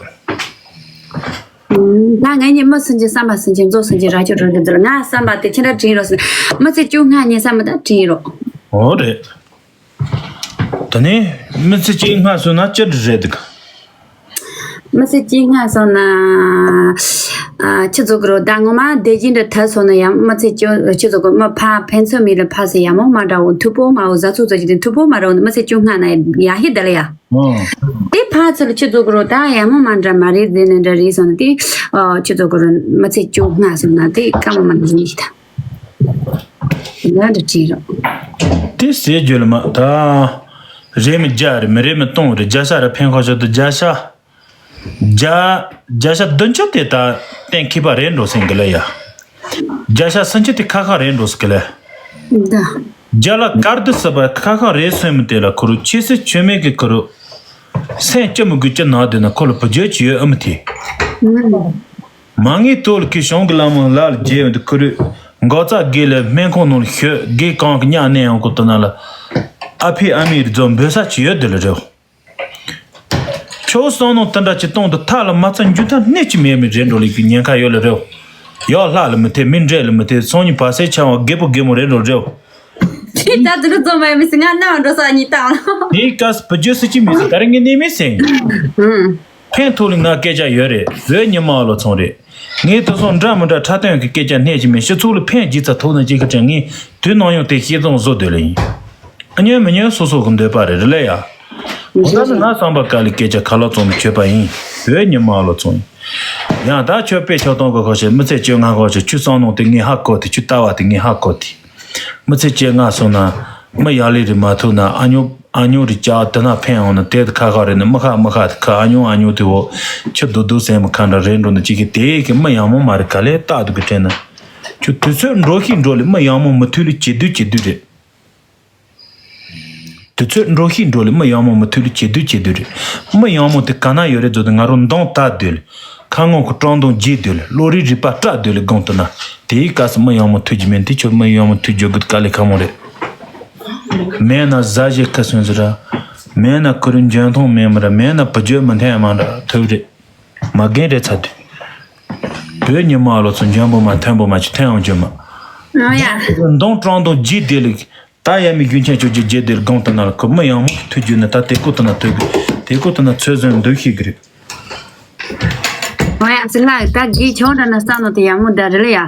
ད་ངས་ཉིན་མོ་སུན་གྱི་བསམ་པ་སུན་གྱི་མཛོ་སུན་གྱི་ར་ཅོ་རོ་གི་འདུལ་ང་བསམ་པ་དེ་ཁྱེད་ར་དྲིན་རོགས་སུན་མི་ཚེ་བཅོ་ལྔ་ཉིན་བསམ་མི་ད་དྲིན་རོགས། འོ་རེད། ད་ནི་མི་ཚེ་གཅིག་སྔ་སོང་ན་ཅི་འདྲ་རེད་འདུག་མི་ཚེ་གཅིག་སྔ་སོང་ན། ཨ་ཁྱི་ཚོ་གི་རོ་ད་ངོ་མ་བདེ་སྐྱིད་འདྲ་ཐལ་སོང་ན་ཡང་མི་ཚེ་ཁྱི་ཁྱི་ཚོ་གི་མི་ཕ་ཕན་ཚུན་མི་ལ་ཕ་ཟེར་ཡ་མོ་མ་འདྲ་བོ་མཐུ་པོ་མ་བོ་བཟའ་ཚོ་ཚོ་ཅི་དེ་མཐུ་པོ་མ་འདྲ་བོ་མི་ཚེ་བཅོ་ལྔ་ན་ཡ་ཧི་ད་ལ་ཡ། ཨོ། དེ་ཕ་ཚུ་ལ་ཁྱི་ཚོ་གི་རོ་ད་ཡ་མོ་མ་འདྲ་མ་རེད་ཟེར་ནས་འདྲ་རེད་སོང་ན་དེ། ཨ་ཁྱི་ཚོ་གི་རོ་མི་ཚེ་བཅོ་ལྔ་སོང་ན་དེ་ཀ་མ་མ་འདྲ་ཡིན་ད། ང་འདྲ་བྲིས་རོགས། དེ་ཟེར་རྒྱུ་ལ་མ་ད། རེད་མི་བརྒྱ་རེད་མི་རེད་མི་སྟོང་རེད་བརྒྱ་ཤ་རེད་ཕན་ཁོ་ཤོ་དུ་བརྒྱ་ཤ། བརྒྱ། བརྒྱ་ཤ་བདུན་ཅུ་དེ་ད་གཏན་འཁེལ་པ་རེད་འགྲོ་སེང་གི་ལ་ཡ། བརྒྱ་ཤ་སུམ་ཅུ་དེ་ཁ་ཁ་རེད་འགྲོ་སེང་གི་ལ། ད། བརྒྱ་ལ་དཀར་དུ་སྲིད་པ་ཁ་ཁ་རེད་སོན་མི་དེ་ལ་ཁོ་རུ་ཆེ་སྲིད་ཆོས་མེད་ཀྱི་ཁོ་རུ། སེམས་ཅི་མི་དགོས་ཅི་ན་དེ་ན་ཁོ་ལ་བུ་རྒྱུད་ཅི་ཡོད་ཨ་མི་དེ། ང་། མ་ངའི་ཐོག་ལ་ཁྱེད་གཞུང་གི་ལམ་ལ་ལ་རྗེས་འདི་ཁུ་རུ། འགོ་བཙག་དགེ་ལ་སྨན་ཁང་ནང་ལ་ཤོད་དགེ་གང་གི་ཉག་ནས་ཡང་ཁོ་ཏི་ན་ལ། ཨ་ཕའི་ཨ་མའི་རི་རྫོང་འབོད་ས་ཅི་ཡོད་དེ་ལ་རེད། ཁྱོད་བསམ་ནོ་དེ་འདྲ་ཅི་གཏོང་དུ་ཐག་ལ་མ་ཚ་འཇུ་ཐག་སྣེ་ཅི་མེད་མི་རེད་འགྲོ་ལི་གི་ཉེན་ཁ་ཡོད་ལ་རེད། ཡག་ལྷག་ལ་མི་ཐེ་མི་འདྲེ་ལ་མི་ཐེ་སང་ཉིན་བ་སེ་ཆང་བ་རྒད་པོ་རྒད་མོ་རེད་འགྲོ་རེད། ཁྱེད་ད་དུ་ལུ་རྫོང་མ་ཡོད་མི་སི་ང་ནང་འགྲོ་ས་གཉིས་བཏང་། དེའི་སྐབས་བུ་རྒྱུད་སི་ཅི་མི་སི་ད་རེ་ངས་གནས་མི་སེང་། ཕན་ཐོགས་ལ་ང་སྐད་ཆ་ཡོད་རེད་བོད་ཉི་མ་ལོ་ཚོང་རེད། ངས་དེ་སོང་འདྲ་མི་འདྲ་ཁྲ་སྟོན་གྱི་སྐད་ཆ་སྣེ་ཅི་མི་སྤྱི་ཚོགས་ལ་ཕན་རྒྱུ་ཚ་ཐོག་ན་ཅི་གི་དྲན་ངས་དུས་ནང་ཡང་དེ་ཤེས་ཙང་བཟོ་འདོད་ལ་ཡིན། ཨ་ཉོན་མི་ཉོན་སོ་སོ་གི་འདོད་པ་རེད་རེད་ལ་ཡ། འོ་ད་ནི་ང་བསམ་པ་དཀའ་ལས་སྐད་ཆ་ཁ་ལོ་བཙོང་མི་ཆོད་པ་ཡིན། བོད་ཉི་མ་ལོ་ཚོང་ཡིན། ཡང་ད་ཁྱོད་དཔེ་ཆ་གཏོང་གི་ཁོ་ཤེས་མི་ཚེ་བཅོ་ལྔ་ཁོ་ཤེས་ཁྱོད་བསམ་ནོ་དེ་ངས་ཧ་གོ་དེ་ཁྱོད་ལྟ་བ་དེ་ངས་ཧ་གོ་དེ། མི་ཚེ་བཅོ་ལྔ་སོང་ན་མི་ཡག་ལས་རེད་མ་ཐུབ་ན་ཨ་ཉོ་ཨ་ཉོ་རེ་བཅག་དེ་ན་ཕན་འོང་ན་དེ་ཁ་ཁ་རེད་ན་མི་ཁ་མི་ཁ་དེ་ཁ་ཨ་ཉོ་ཨ་ཉོ་དེ་འོ་ཁྱོད་རྡོ་རྡོ་སེམས་མི་ཁ་འདྲ་རེད་འགྲོ་ན་ཅི་གི་དེ་གི་མི་ཡག་མོ་མ་རེད་ག་ལས་རྟག་ཏུ་གི་དྲན་ན་ཁྱོད་དུས་ཚོད་འགྲོ་ཤི་འགྲོ་ལས་མི་ཡག་མོ་མི་ཐུབ་ལས་ཇེ་སྡུག་ཇེ་སྡུག་རེད། དུས་ཚོད་འགྲོ་ཤི་འགྲོ་ལས་མི་ཡག་མོ་མི་ཐུབ་ལས་ཇེ་སྡུག་ཇེ་སྡུག་རེད། མི་ཡག་མོ་དེ་ག་ན་ཡོད་རེད་ཟེར་དུས་ང་རང་མདུང་བཏགས་སྡོད་ལས་ཁ་ངོ་གི་སྤྲང་མདུང་རྒྱས་སྡོད་ལས་བློ་རིག་རིག་པ་སྐྲག་སྡོད་ལས་དགོངས་ཐུབ་ན་དེའི་སྐབས་སུ་མི་ཡག་མོ་ཐུག་རྒྱུ་མེད་དེ་ཁྱོད་མི་ཡག་མོ་ཐུག་རྒྱུ་གི་དཀའ་ལས་ཁག་མོ་རེད། མེད་ན་གཟའ་ཞིག་ཁ་སོན་ཟེར་ར། མེད་ན་ཁུ་རུ་འཇོན་ཐང་མེད་མ་ར་མེད་ན་བུ་རྒྱུད་མི་འཐེན་མ་འདྲ་ཐུབ་རེད། མ་རྒན་རེད་ཚ་དུས། བོད་ཉི་མ་ལོ་ཚོ་འཇོན་པོ་མ་མཐོན་པོ་མ་ཅིག་འཐེན་ཡང་འཇོན་མ། ཨོ་ཡ། མདུང་སྤྲང་མདུང་རྒྱས་སྡོད་ལས། ད་ཡ་མི་རྒྱུན་ཆད་ཆོག་རྒྱུ་རྗེས་དེར་དགོངས་ལྟ་ན་ལ་ཁོ་མི་ཡག་མོ་ཐུག་རྒྱུ་ནི་ད་དེ་ཀོ་ལྟ་ན་ཐུག་གི་དེ་ཀོ་ལྟ་ན་ཚོད་བཟུང་འདུག་ཤེས་གི་རེད། ཨོ་ཡ་ཟི་ལ་ད་གི་ཆོག་འདྲ་ན་ས་ནོ་དེ་ཡག་མོ་ད་རེད་ལ་ཡ།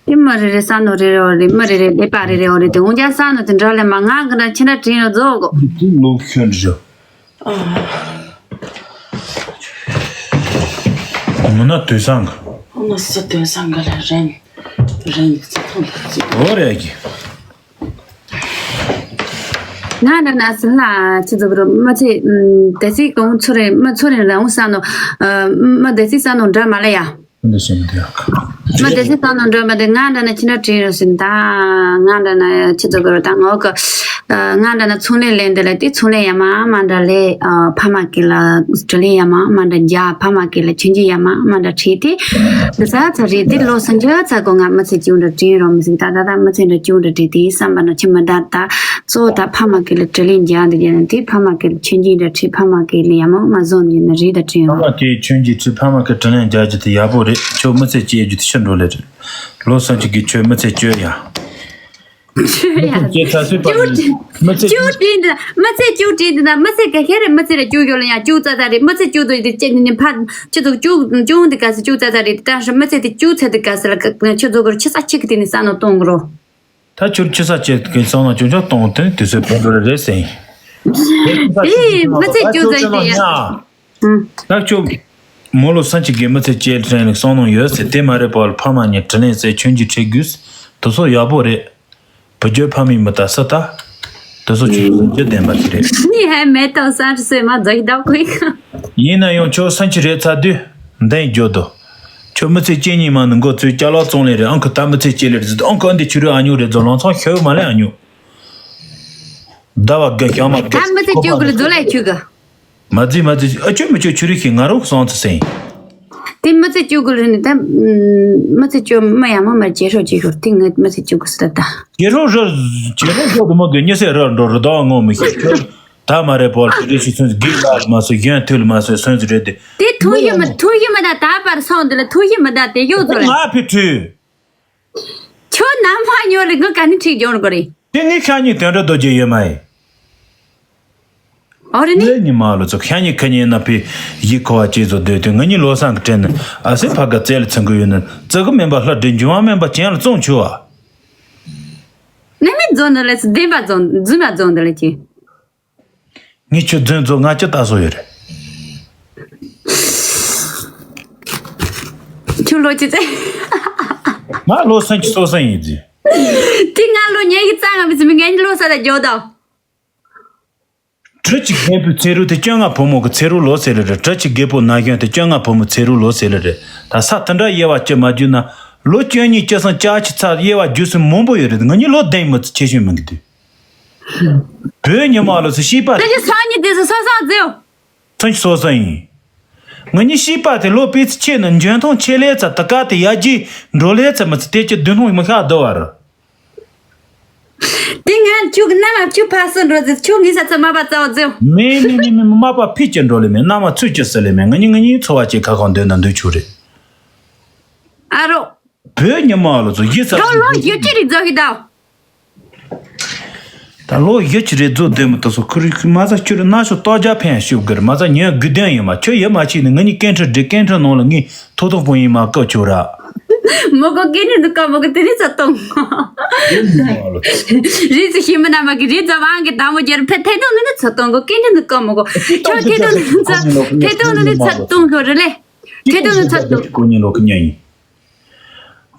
དེ་མི་རེ་རེ་ས་ནོ་རེ་རེ་འོ་རེད་མི་རེ་རེ་ལེ་པ་རེ་རེ་འོ་རེད་དེ་འོང་ཀྱང་ས་ནོ་དེ་འདྲ་ལས་མ་ང་གི་འདྲ་ཁྱེད་འདྲ་དྲིན་རོ་རྫོགས་གོ། དེ་ལོ་ཁྱོད་འདྲ། མི་ན་དུས་སང་གི་ཨ་ན་སི་དོན་སང་ག་ལ་རན་རན་ཙི་ཐང་ཙི། འོ་རེད་གི་ང་འདྲ་ན་སི་ལ་ཅི་ཙི་བུ་རུ་མི་ཚེ་དེ་སི་གོང་ཚུ་རེ་མི་ཚུ་རེ་རང་ས་ནོ་མི་དེ་སི་ས་ནོ་འདྲ་མ་ལ་ཡ། འདི་ཤེས་མི་འདུག་མི་དེ་སི་ས་ནོ་འདྲ་མ་དེ་ང་འདྲ་ན་ཁྱི་འདྲ་དྲིན་རུ་སི་ད་ང་འདྲ་ན་ཅི་ཙི་བུ་རུ་ད་ངོ་ག་ང་འདྲ་ན་ཚོང་ལས་ལེན་དེ་ལ་དེ་ཚོང་ལས་ཡ་མ་མ་འདྲ་ལས་ཕ་མ་གི་ལ། དྲི་ལི་ཡ་མ་མ་འདྲ་འཇའ་ཕ་མ་གི་ལ་ཆུན་གྱི་ཡ་མ་མ་འདྲ་ཁྲིད་དེ། འདི་ས་ཚ་རེད་དེ་ལོ་སུམ་ཅུ་ཚ་གོ་ང་མི་ཚེ་ཅུང་འདྲ་དྲིན་རོ་མི་ཟིག་ད་ད་ད་མི་ཚེ་འདྲ་ཅུང་འདྲ་དྲིན་དེ་བསམ་པ་ན་ཆི་མི་ད་ད་གཙོ་ད་ཕ་མ་གི་ལ་དྲི་ལི་འཇའ་འདི་རྒྱ་ན་དེ་ཕ་མ་གི་ལ་ཆུན་གྱི་འདྲ་ཁྲིད་ཕ་མ་གི་ལ་ཡ་མ་མ་བཟོ་འདི་ན་རེད་ད་དྲིན་ཕ་རོ། མ་གི་ཆུན་གྱི་ཁྲིད་ཕ་མ་གི་དྲི་ལི་འཇའ་རྒྱུ་དེ་ཡག་པོ་རེད། ཁྱོད་མི་ཚེ་སྐྱེལ་རྒྱུ་དེ་ཕྱིར་འགྲོ་ལེ་རེད། ལོ་སུམ་ཅུ་གི་ཁྱོད་མི་ཚེ་སྐྱོལ་ཡ། ཡ། སྐྱེས་ཚར་སོས་པ་ཡིན། མི་ཚེ། ཅུ་དྲིན་འདི་མི་ཚེ་ཅུ་དྲིན་འདི་ན་མི་ཚེ་ག་ཤེད་རེད། མི་ཚེ་རེ་ཅུ་ཡོད་ལ་ཡང་ཅུ་ཙ་ཙ་རེད། མི་ཚེ་ཅུ་དོ་འདི་ཅེ་ནི་ཕ་ཁྱེད་ཚོ་ཅུ་ཅུ་འདི་ག་སེ་ཅུ་ཙ་ཙ་རེད། ད་ཧྲི་མི་ཚེ་དེ་ཅུ་ཚེ་དེ་ག་སེ་ལ་ཁྱེད་ཚོ་གོར་ཆི་ས་ཆི་གི་དེ་ནི་ས་ནོ་གཏོང་གི་རོ། ད་ཁྱོད་ཆི་ས་ཆེ་གི་སང་ན་ཅུང་ཅུང་གཏོང་དེ་དུས་ཚོད་བོད་འགྲོ་རེད་ཟེར་ཡིན། དེ་མི་ཚེ་ཅུ་ཙ་དེ་ཡ། ད་ཁྱོད། མོ་ལོ་སང་ཅི་གི་མི་ཚེ་སྐྱེལ་དྲན་ལེགས་སོང་ནང་ཡོད་ཟེར། དེ་མ་རེད་པ་ཕ་མ་ཉིད་དྲིན་ལན་ཟེར་ཁྱོད་ཀྱི་ཁྲེལ་དགོས། དུ་སོ་ཡག་པོ་རེད། བུ་རྒྱུད་ཕ་མའི་མི་ལྟ་སུ་ལྟ། དུ་སོ་ཁྱོད་ཀྱི་རྒྱུད་ལྡན་པ་དེ་རེད། ནི་ཧེ་མེད་དོ་སར་སོས་མ་རྫོགས་ད་ཁོའི་ཁ། ཡིན་ན་ཡང་ཁྱོད་སང་ཅི་རེད་ཚ་དུས་འདན་རྒྱུ་དོ། ཁྱོད་མི་ཚེ་སྐྱེལ་ཉིན་མ་ནི་འགོ་ཚོས་ཅ་ལག་བཙོང་ལེ་རེད། ཨང་ཁུ་ད་མི་ཚེ་སྐྱེལ་ལེ་རེད་ཟེར། ཨང་ཁུ་ཨ་འདི་ཆུ་རུ་ཨ་ཉུ་རེད་ཟོ་ལང་ཚང་ཤོད་མ་ལེ་ཨ་ཉུ། ཟླ་བ་དགུ་ཞག་མ་དགུ། ད་མི་ཚེ་སྐྱོ་གི་ལ་རྫོ་ལ་ཁྱུ་གི། མ་རྫི་མ་རྫི་ཨ་ཅོ་མི་ཅོ་ཆུ་རུ་ཤི་ང་རོ་སོང་ཚེ་སེང་། དེ་མི་ཚེ་སྐྱོ་གི་ལ་ནི་ད། མི་ཚེ་སྐྱོ་མ་ཡ་མ་མ་རྗེས་ཧྲོ་རྗེས་ཧྲོ་དེ་ངས་མི་ཚེ་སྐྱོ་གི་སི་ད་ད། རྗེས་ཧྲོ་ར་རྗེས་ཧྲོ་ཤོ་དུ་མ་དགོས་ཉི་ཚེ་ར་འགྲོ་རུ་ཟླ་བ་ངོ་མི་ཤེས་ཁྱོད། ད་མ་རེད་པོ་ལ་དེ་རེ་ཞིག་སོང་གི་ལ་མ་སོ་གཞན་ཐུལ་མ་སོ་སོང་ཚེ་རེད་དེ། དེ་ཐུག་ཡོད་མ་ཐུག་ཡོད་མ་ད་ད་པར་སོང་དེ་ལ་ཐུག་ཡོད་མ་ད་དེ་ཡོད་ཚོ་ལ། ང་ཕི་ཐུ། ཁྱོད་ནམ་ཕ་ཉོ་རེ་ངི་ག་ནི་ཁྲིག་སྦྱོང་དགོས་རེད། དེ་ངི་ཤ་ཉིག་དོན་འགྲོ་རྡོ་རྗེ་ཡོད་མ་ཡིན། ཨོ་རེད་ནི། ལས་ཉི་མ་ལོ་ཚོ་ཤ་ཉིག་ཁ་ཉིན་ན་ཕི་ཡི་ཁོ་བ་ཅེས་ཚོ་སྡོད་དུས་ང་གཉིས་ལོ་སང་གི་དྲན་ནི་ཨ་སེ་ཕ་ག་རྩེ་ལ་ཚང་གི་ཡོད་ནི་རྩི་གི་མིན་པ་ལྷ་འདྲེ་འཇུ་བ་མིན་པ་ཅན་ལ་བཙོང་ཆུ་བ། ནི་མི་རྫོང་འདི་ལས་སུ་བདེན་པ་རྫོང་རྫུན་མ་རྫོང་འདི་ལས་ཀྱི། ངས་ཁྱོད་རྫུན་རྫོགས་ང་ཅི་ལྟ་སོ་ཡོད་རེད། ཁྱོད་ལོ་ཅི་ཙེ། ང་ལོ་སུམ་ཅུ་སོ་གསུམ་ཡིན་ཟིན། དེ་ང་ལོ་ཉེ་གི་རྩ་ང་བི་ཙི་མི་ངན་ལོ་ས་ད་རྒྱོ་དང་། གྲི་གཅིག་རྒན་པོའི་ཚེ་རུ་དེ་བཅོ་ལྔ་བུ་མོ་གི་ཚེ་རུ་ལོ་ཟེར་ལེ་རེད། གྲི་གཅིག་རྒད་པོ་ན་གཞོན་དེ་བཅོ་ལྔ་བུ་མོ་ཚེ་རུ་ལོ་ཟེར་ལེ་རེད། ད་ས་དེ་འདྲ་དབྱེ་བ་ཅི་མ་བརྒྱུད་ན་ལོ་བཅུ་གཉིས་བཅུ་གསུམ་བཅུ་གཅིག་ཚ་དབྱེ་བ་བརྒྱུད་སྲིད་མང་པོ་ཡོད་རེད། ང་གཉིས་ལོ་བདུན་མི་ཚེ་ཆེ་ཤོས་མིན་གི་དུས། བོད་ཉི་མ་ལོ་སུ་ཤེས་པ། ད་ཅི་སང་ཉིན་དེ་སུ་སོ་སང་རྫེའོ། སུམ་ཅུ་སོ་གསུམ་ཡིན། ང་གཉིས་ཤེས་པ་དེ་ལོ་པའི་ཚེ་ཆེ་ན་འཇོན་ཐང་ཆེ་ལེ་ཚ་ད་ག་དེ་ཡ་ཇི་འགྲོ་ལེ་ཚ་མི་ཚེ་དེ་ཅི་བདུན་ཐུང་མི་ཤ་བསྡུ་བར། དེ་ང་ཁྱོད་ཀྱི་རྣམ་མ་ཁྱོད་ཕ་སུ་འགྲོ་ཟེར་ཁྱོད་ངའི་ས་ཚ་མ་པ་རྩ་བ་རྫེའོ། མེ་མེ་མེ་མེ་མ་པ་ཕི་ཅི་འགྲོ་ལེ་མེ་རྣམ་མ་ཚུལ་ཅི་ཟེར་ལེ་མེ། ང་གཉིས་ང་གཉིས་འཚོ་བ་ཅི་ཁ་ཁང་འདོད་ན་འདོད་ཆུ་རེད། ཨ་རོ། བོད་ཉི་མ་ལོ་ཚོ་ཡིད་ས་ཁྱོད་ལོ་ཡོད་ཅི་རིག་རྫོགས་ཀྱི་ད། ད་ལོ་བཞི་ཅི་རེད་རྫོགས་བསྡད་མི་ཏོ་སོ་ཁུ་རི་ཁུ་མ་ས་ཁྱོད་རི་ན་ཤོ་ཏོ་ཇ་ཕན་ཤུ་གིར་མ་ས་ཉོན་དགུ་ལྡན་ཡིན་མ་ཁྱོད་ཡི་མ་ཆི་ནི་ང་གཉིས་སྐད་འཕྲིན་འགྲིག་སྐད་འཕྲིན་ནང་ལ་ངས་ཐོ་ཐོ་ཕོ་ཡིན་མ་ཀོ་ཆོ་ར། མོ་གོ་སྐད་འཕྲིན་འདི་ཀོ་མོ་གོ་དེ་ནི་ཚོ་གཏོང་། རི་ཚོ་ཤི་མི་ན་མ་གི་རི་ཚོ་བང་གི་དང་མོ་རྒྱལ་ཕེ་ཐེ་ཏོ་ནི་ནི་ཚོ་གཏོང་གོ་སྐད་འཕྲིན་འདི་ཀོ་མོ་གོ་ཁྱོད་ཐེ་ཏོ་ནི་ཚོ་ཐེ་ཏོ་ནི་ནི་ཚོ་གཏོང་གོ་རི་ལེ། ཐེ་ཏོ་ནི་ཚོ་གཏོང་།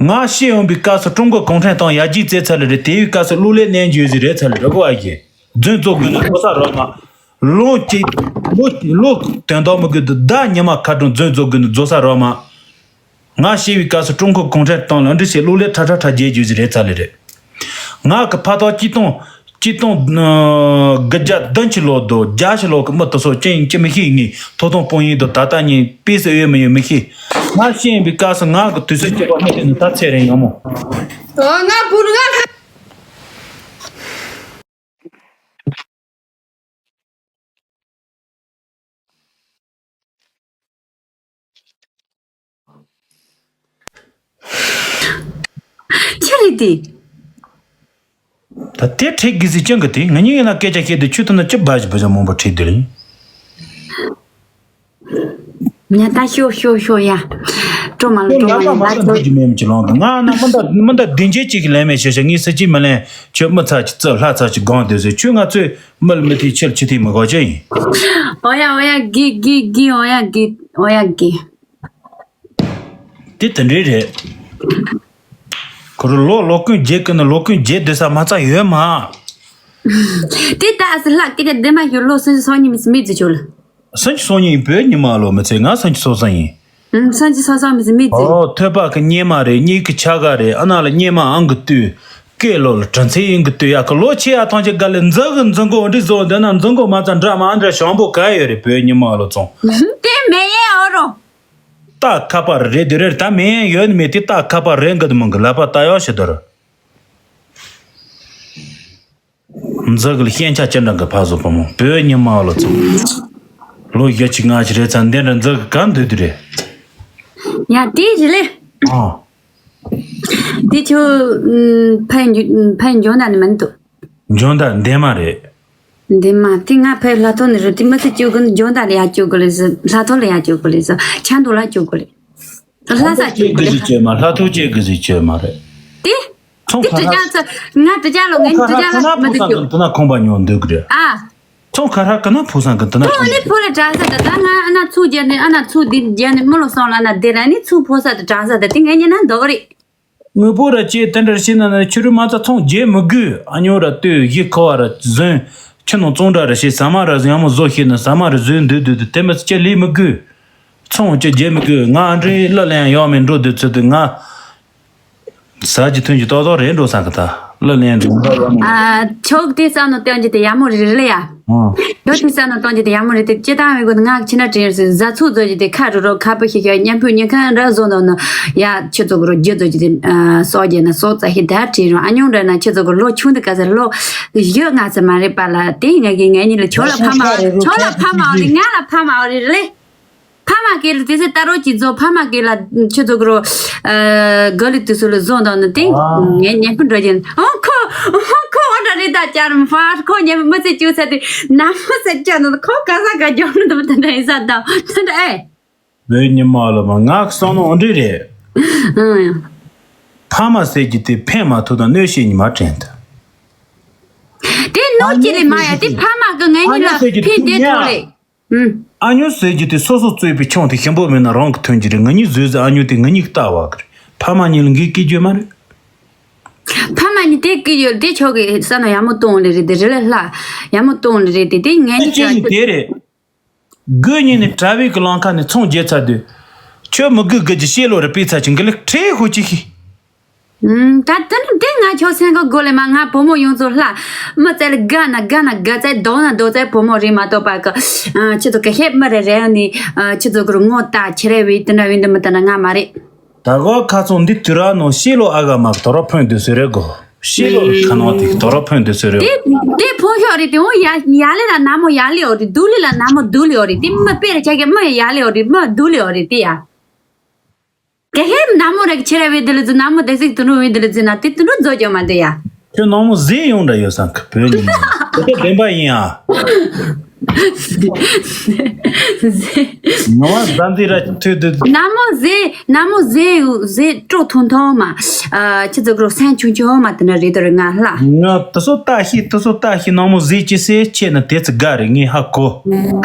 ང་ཤི་ཡོང་པའི་སྐབས་སུ་ཀྲུང་གོ་གུང་ཁྲན་ཏང་ཡར་རྒྱས་བཙལ་ཚར་ལེ་རེད། དེ་ཡི་སྐབས་སུ་གློག་ཀླད་ནས་འཇུས་ཟིན་རེད་ཚར་ལེ་རེད་གོ་ཨ་ཞེ། རྫུན་བཙོག་དགོས་ནི་རྫོགས་ས་རོགས་མ། ལོ་གཅིག་ལོ་ལོ་དོན་དག་མི་དགོས་འདུག་ཟླ་ཉི་མ་ཁ་གྲོང་རྫུན་བཙོག་དགོས་ནི་རྫོགས་ས་རོགས་མ། ང་ཤི་བའི་སྐབས་སུ་ཀྲུང་གོ་གུང་ཁྲན་ཏང་ལ་འདྲི་བྱེད་གློག་ཀླད་ཁྲ་ཁྲ་ཁྲ་རྒྱས་འཇུས་ཟིན་རེད་ཚར་ལེ་རེད། ང་གི་ཕ་ཐོག་གཅིག་སྟོང་། གཅིག་སྟོང་། དགུ་བརྒྱ་བདུན་ཅུ་ལོ་དོ་བརྒྱད་ཅུ་ལོ་གི་མི་དེ་ཚོ་ཅི་ཡིན་ཅི་མི་ཤེས། ངས་ཐོ་ཐོང་སྤུན་ཡིན་དོ་ད་ལྟ་ཉིན་པི་སི་ཡོད་མི་ཡོད་མི་ཤེས། ང་ཤི་ཡིན་པའི་སྐབས་སུ་ང་གི་དུས་ཚོད་སྐྱེལ་བ་མི་དེ་ནི་ད་ཚེ་རིང་ཡོང་མོ། ང་བུ་ང་ཆི་རེད་དེ། ད་དེ་ཁྲིད་དགོས་ཟེར་ཅང་གི་དེ་ང་གཉིས་ཡིན་ན་སྐད་ཆ་བཤད་དུས་ཆུ་ཐུང་ན་ཅི་བ་ཞིག་བུ་ཆ་མང་པོ་ཁྲིད་དེ་ལ་ཡིན། ཉ་ད་ཤོ་ཤོ་ཤོ་ཡ། ཀྲོ་མ་ལ་ཀྲོ་མ་ལ་ད་ཀྲོ། ཁྱོད་ལ་པ་མ་ད་འདི་མེད་ཅི་ལོང་གི་ང་ན་མི་འདའ་མི་འདའ་བདེ་འཇེ་གཅིག་གི་ལན་མེད་ཤེ་ཤེ་ངས་སི་ཅི་མི་ལན་ཁྱོད་མི་ཚ་ཅི་རྩི་ལྷ་ཚ་ཅི་སྒང་དེ་ཟེར་ཁྱོད་ང་ཚོས་མི་ལ་མི་ཐེ་ཆེར་ཆི་ཐེ་མི་གོ་ཅི་ཡིན། ཨོ་ཡ་ཨོ་ཡ་གི་གི་གི་ཨོ་ཡ་གི་ཨོ་ཡ་གི། དེ་དེ་འདྲའི་རེད། ཁོ་རང་ལོ་ལོ་ཀུན་རྗེས་ཀུན་ནས་ལོ་ཀུན་རྗེས་བསྡད་ས་མ་ཚང་ཡོད་མ། དེ་ལྟ་ཨ་སི་ལྷག་སྐད་ཆ་འདི་མ་ཞུ་ལོ་སུམ་ཅུ་སོ་གཉིས་མི་སི་མི་ཙི་ཆོ་ལ། སུམ་ཅུ་སོ་གཉིས་བོད་ཉི་མ་ལོ་མི་ཚེ་ང་སུམ་ཅུ་སོ་གསུམ་ཡིན། ཨུམ་སུམ་ཅུ་སོ་གསུམ་མི་སི་མི་ཙི། ཨོ་ཐོད་པ་གི་སྙེ་མ་རེད་གཉིས་ཀྱི་ཆ་ག་རེད་ཨ་ན་ལ་སྙེ་མ་ཨང་གི་ལྟོས། སྐེ་ལོ་ལ་གྲི་མཚེ་ཨང་གི་ལྟོས་ཡ་གི་ལོ་ཆེ་ཡ་ཐང་ཆེ་ག་ལེ་འཛི་གི་འཛི་མགོ་འདྲི་བཟོ་འདི་ན་འཛི་མགོ་མ་ཚ་འདྲ་མ་འདྲ་ཞང་པོ་ག་ཡོད་རེད་བོད་ཉི་མ་ལོ་ཚོང་། དེ་མེད་ཡེ་ཨོ་རོ། ད་ཁ་པར་རེད་དེ་རེད་ད་མེད་ཡོད་མེད་དེ་ད་ཁ་པར་རེད་འགི་དུ་མང་གི་ལབ་པ་ད་ཡོད་ཤི་དོར། འཛི་གི་ལ་ཤན་ཆ་ཅི་འདྲ་གི་ཕ་བཟོ་བུ་མོ་བོད་ཉི་མ་ལོ་ཚོ། ལོ་བཞི་ཅིག་ང་ཅི་རེད་ཚ་འདི་འདྲ་འཛི་གི་ག་འདོད་དུ་རེད། ཡ་དེ་རེད་ལེ། ཨ། དེ་ཁྱོད་ཕན་ཕན་འཇོན་ད་ནི་མི་འདུག་འཇོན་ད་འདན་མ་རེད། འདན་མ་དེ་ང་ཕན་ལྷ་ཐོ་ནི་རུ་དེ་མི་ཚེ་སྐྱོ་གི་འཇོན་ད་ལ་ཡ་སྐྱོ་གི་ལི་ཟི་ལྷ་ཐོ་ལ་ཡ་སྐྱོ་གི་ལི་ཟི་ཆ་འདུག་ལ་སྐྱོ་གི་ལི། ལྷ་ས་སྐྱོ་གི་ལི། ལྷ་ཐོ་སྐྱེ་གི་ཟི་སྐྱོ་མ་རེད། དེ། ཚོང་དེ་ཁ་དྲི་ར་ཅང་ཚ་ང་དྲི་ཅང་ལོ་ངན་དྲི་ཅང་ལ་མི་དུ་སྐྱོ། དེ་ན་ཁོང་པ་ཉོ་འདོད་གི་རེད། ཨ། ཚོང་ཁ་ཧྲ་ཀི་ན་ཕུག་སང་གི་དེ་ན་ཁོང་ནི་ཕུ་ལ་དྲག་ས་ད་ད་ང་ཨ་ན་ཚུགས་རྒྱ་ནི་ཨ་ན་ཚུགས་འདི་རྒྱ་ནི་མི་ལོ་སོང་ལ་ན་དེ་ར་ནི་ཚུགས་ཕོ་ས་དེ་དྲག་ས་དེ་དེ་ངས་ཉན་ན་འདོག་རེད། དངོས་པོ་ར་ཅེ་དེ་འདྲར་ཤེས་ན་ན་ཁྱོད་རུ་མ་ཚ་ཚོང་རྒྱས་མི་དགོས། ཨ་ཉོ་ར་ལྟོས་ཡི་ཁ་བ་ར་ཟོན་ཁྱི་ནང་བཙོང་འདྲ་ར་ཤེས་ཟ་མ་ར་ཟོན་ཡང་མོ་བཟོ་ཤེས་ན་ཟ་མ་ར་ཟོན་འདོད་འདོད་དེ་དེ་མི་ཚ་ཅེ་ལས་མི་དགོས། ཚོང་ཅེ་རྒྱས་མི་དགོས། ང་འདྲའི་གླུ་ལེན་ཡོང་མེད་འགྲོ་འདོད་ཚོད་དུ་ང་ཟ་གྱི་ཐོན་གྱི་ཏོག་ཏོག་རེད་འགྲོ་ས་གི་ད་གླུ་ལེན་འགྲོ་ཨ་ཆོག་དེ་ས་ནོ་སྟོན་གྱི་དེ་ཡ་མོ་རེ་རེ་ལ་ཡ། ཨོ། ཡོད་དེ་ས་ནོ་སྟོན་གྱི་དེ་ཡ་མོ་རེ་དེ་ཅི་ལྟ་བའི་གོ་ང་ཕྱི་ན་དྲན་སོང་བཟའ་ཚོགས་བཟོ་གྱི་དེ་ཁ་རུ་རོ་ཁ་པོ་ཤི་ཤ་མཉམ་ཕུད་ཉི་ཁ་འདྲ་བཟོ་འདོད་ནོ་ཡ་ཁྱི་ཚོ་གི་རོ་རྒྱུ་བཟོ་གྱི་དེ་སོགས་རྒྱལ་ན་སོགས་རྩ་ཤི་དར་དྲན་རུང་ཨ་ཉུང་འདྲ་ན་ཁྱི་ཚོ་གི་ལོ་ཆུང་དེ་ག་ས་ལོ་ཡོད་ང་ཚ་མ་རེད་པ་ལ་དེ་ང་གི་ངའི་གཉིས་ལ་ཁྱོད་ལ་ཕ་མ་ཁྱོད་ལ་ཕ་མ་རེད་ང་ལ་ཕ་མ་རེད་ལེ། ཕ་མ་སྐད་ལ་དེ་ཚེ་ལྟ་རོགས་ཀྱིས་བཟོ་ཕ་མ་སྐད་ལ་ཁྱོད་ཚོ་གི་རོ། ག་ལི་དུས་སུ་ལ་བཟོ་འདོག་ནི་དེ། ཨ། ངས་ཉན་པ་འགྲོ་ཡིན། ཨོ་ཁོ། ཁོ་ཨོ་འདྲ་རེད་ད་ཅར་མ་ཕར་ཁོ་ཉན་པ་མི་ཚེ་བཅུ་ཚེ་དེ་ནམ་མོ་ཚེ་བཅོ་ནི་ཁོ་ག་ས་ག་འཇོག་ནི་འདུག་དེ་འདྲ་ཡིན་ས་དང་དེ་འདྲ་ཨེ། བོད་ཉི་མ་ལ་མ་ངག་སོང་ནོ་འདྲི་རེད། ཨང་། ཕ་མ་ཟེར་གྱི་དེ་ཕན་མ་ཐོགས་དང་གནོད་བྱེད་ཉི་མ་དྲན་ད། དེ་གནོད་ཀྱི་ལས་མ་ཡ་དེ་ཕ་མ་གི་ངའི་ཉིད་ལ་ཕན་བདེ་ཐོག་ལས། ཨུམ། ཨ་ཉོ་ཟེར་རྒྱུ་དེ་སོ་སོ་གཙོས་པའི་ཆང་དེ་ཞིམ་པོ་མིན་ན་རང་གི་ཐོན་གྱི་རེད། ང་གཉིས་བཟོས་ཟེར་ཨ་ཉོ་དེ་ང་གཉིས་ཀྱི་ལྟ་བ་གི་རེད། ཕ་མ་གཉིས་ལ་འགན་སྐྱེ་རྒྱུ་མ་རེད། ཕ་མ་གཉིས་དེ་སྐྱེ་ཡོད་དེ་ཆོག་གི་ས་ན་ཡག་མོ་གཏོང་ལེ་རེད་དེ་རེད་ལ་ལྷ་ཡག་མོ་གཏོང་ལེ་རེད་དེ་དེ་ངས་ཨ་ནི་ཅེ་ཡི་དེ་རེད། དགུ་གཉིས་ནས་གྲྭ་བའི་གི་ལང་ཁ་ནས་ཚོང་རྒྱལ་ཚར་དུས། ཁྱོད་མི་དགོས་དགོས་ཀྱི་ཤེས་ལོ་རེ་པའི་ཚ་ཆུང་གི་ལེགས་ཁྲེ་ཧུ་ཅི་ཤི། ད་དེ་ནི་དེ་ང་ཁྱོད་སེང་གི་སྒོ་ལས་མ་ང་བུ་མོ་ཡོངས་རྫོགས་ལྷ། མི་ཚེ་ལ་དགའ་ན་དགའ་ན་དགའ་ཚད་རྡོག་ན་རྡོག་ཚད་བུ་མོ་རེད་མ་གཏོགས་པ་གི། ཁྱེད་ཚོ་གི་ཧེབ་མི་རེ་རེ་ནི། ཁྱེད་ཚོ་གི་ངོ་ལྟ་ཁྱེད་རེ་བི་དེ་འདྲ་བི་འདི་མི་ལྟ་ན་ང་མ་རེད། ད་གོ་ཁ་ཚོང་འདི་དུས་ར་ནོ་ཤེས་ལོ་ཨ་ག་མ་གི་དོ་ར་ཕོན་དུ་སོ་རེ་གོ། ཤེས་ལོ་ཁ་ནོ་དེ་གི་དོ་ར་ཕོན་དུ་སོ་རེ་གོ། དེ་དེ་ཕོ་ཤོག་རེད་དེ་འོ་ཡ་ཡ་ལེ་ལ་ན་མོ་ཡ་ལེ་འོ་རེད་དུ་ལེ་ལ་ན་མོ་དུ་ལེ་འོ་རེད་དེ་མི་དཔེ་རེ་ཆ་གི་མི་ཡ་ལེ་འོ་རེད་མི་དུ་ལེ་འོ་རེད་དེ་ཡ། ག་ཧེ་ན་མོ་རེ་ཁྱེད་ར་བའི་དུ་ལི་ཛི་ན་མོ་དེ་ཟིག་དུ་ནུ་བའི་དུ་ལི་ཛི་ན་དེ་དུ་ནུ་ཛོ་ཅོ་མ་དེ་ཡ། ཁྱོད་ན་མོ་ཟེ་ཡོང་འདྲ་ཡོད་སང་གི་བོད་ཉིད་ནས་དེ་བདེན་པ་ཡིན་ཨ། ང་བ་ཟ་འདི་ར་ཐོས་དུ། ན་མོ་ཟེ་ན་མོ་ཟེ་ཟེ་སྤྲོ་ཐུང་ཐུང་མ། ཁྱི་ཚོ་གི་རོ་སན་ཆུང་ཆུང་མ་དེ་ན་རེད་དོ་རེད་ང་ལ། ང་དུ་སོ་ལྟ་ཤི་དུ་སོ་ལྟ་ཤི་ན་མོ་ཟེ་ཅི་སེ་ཆེ་ན་དེ་ཚི་དགའ་རེད་ངས་ཧ་གོ།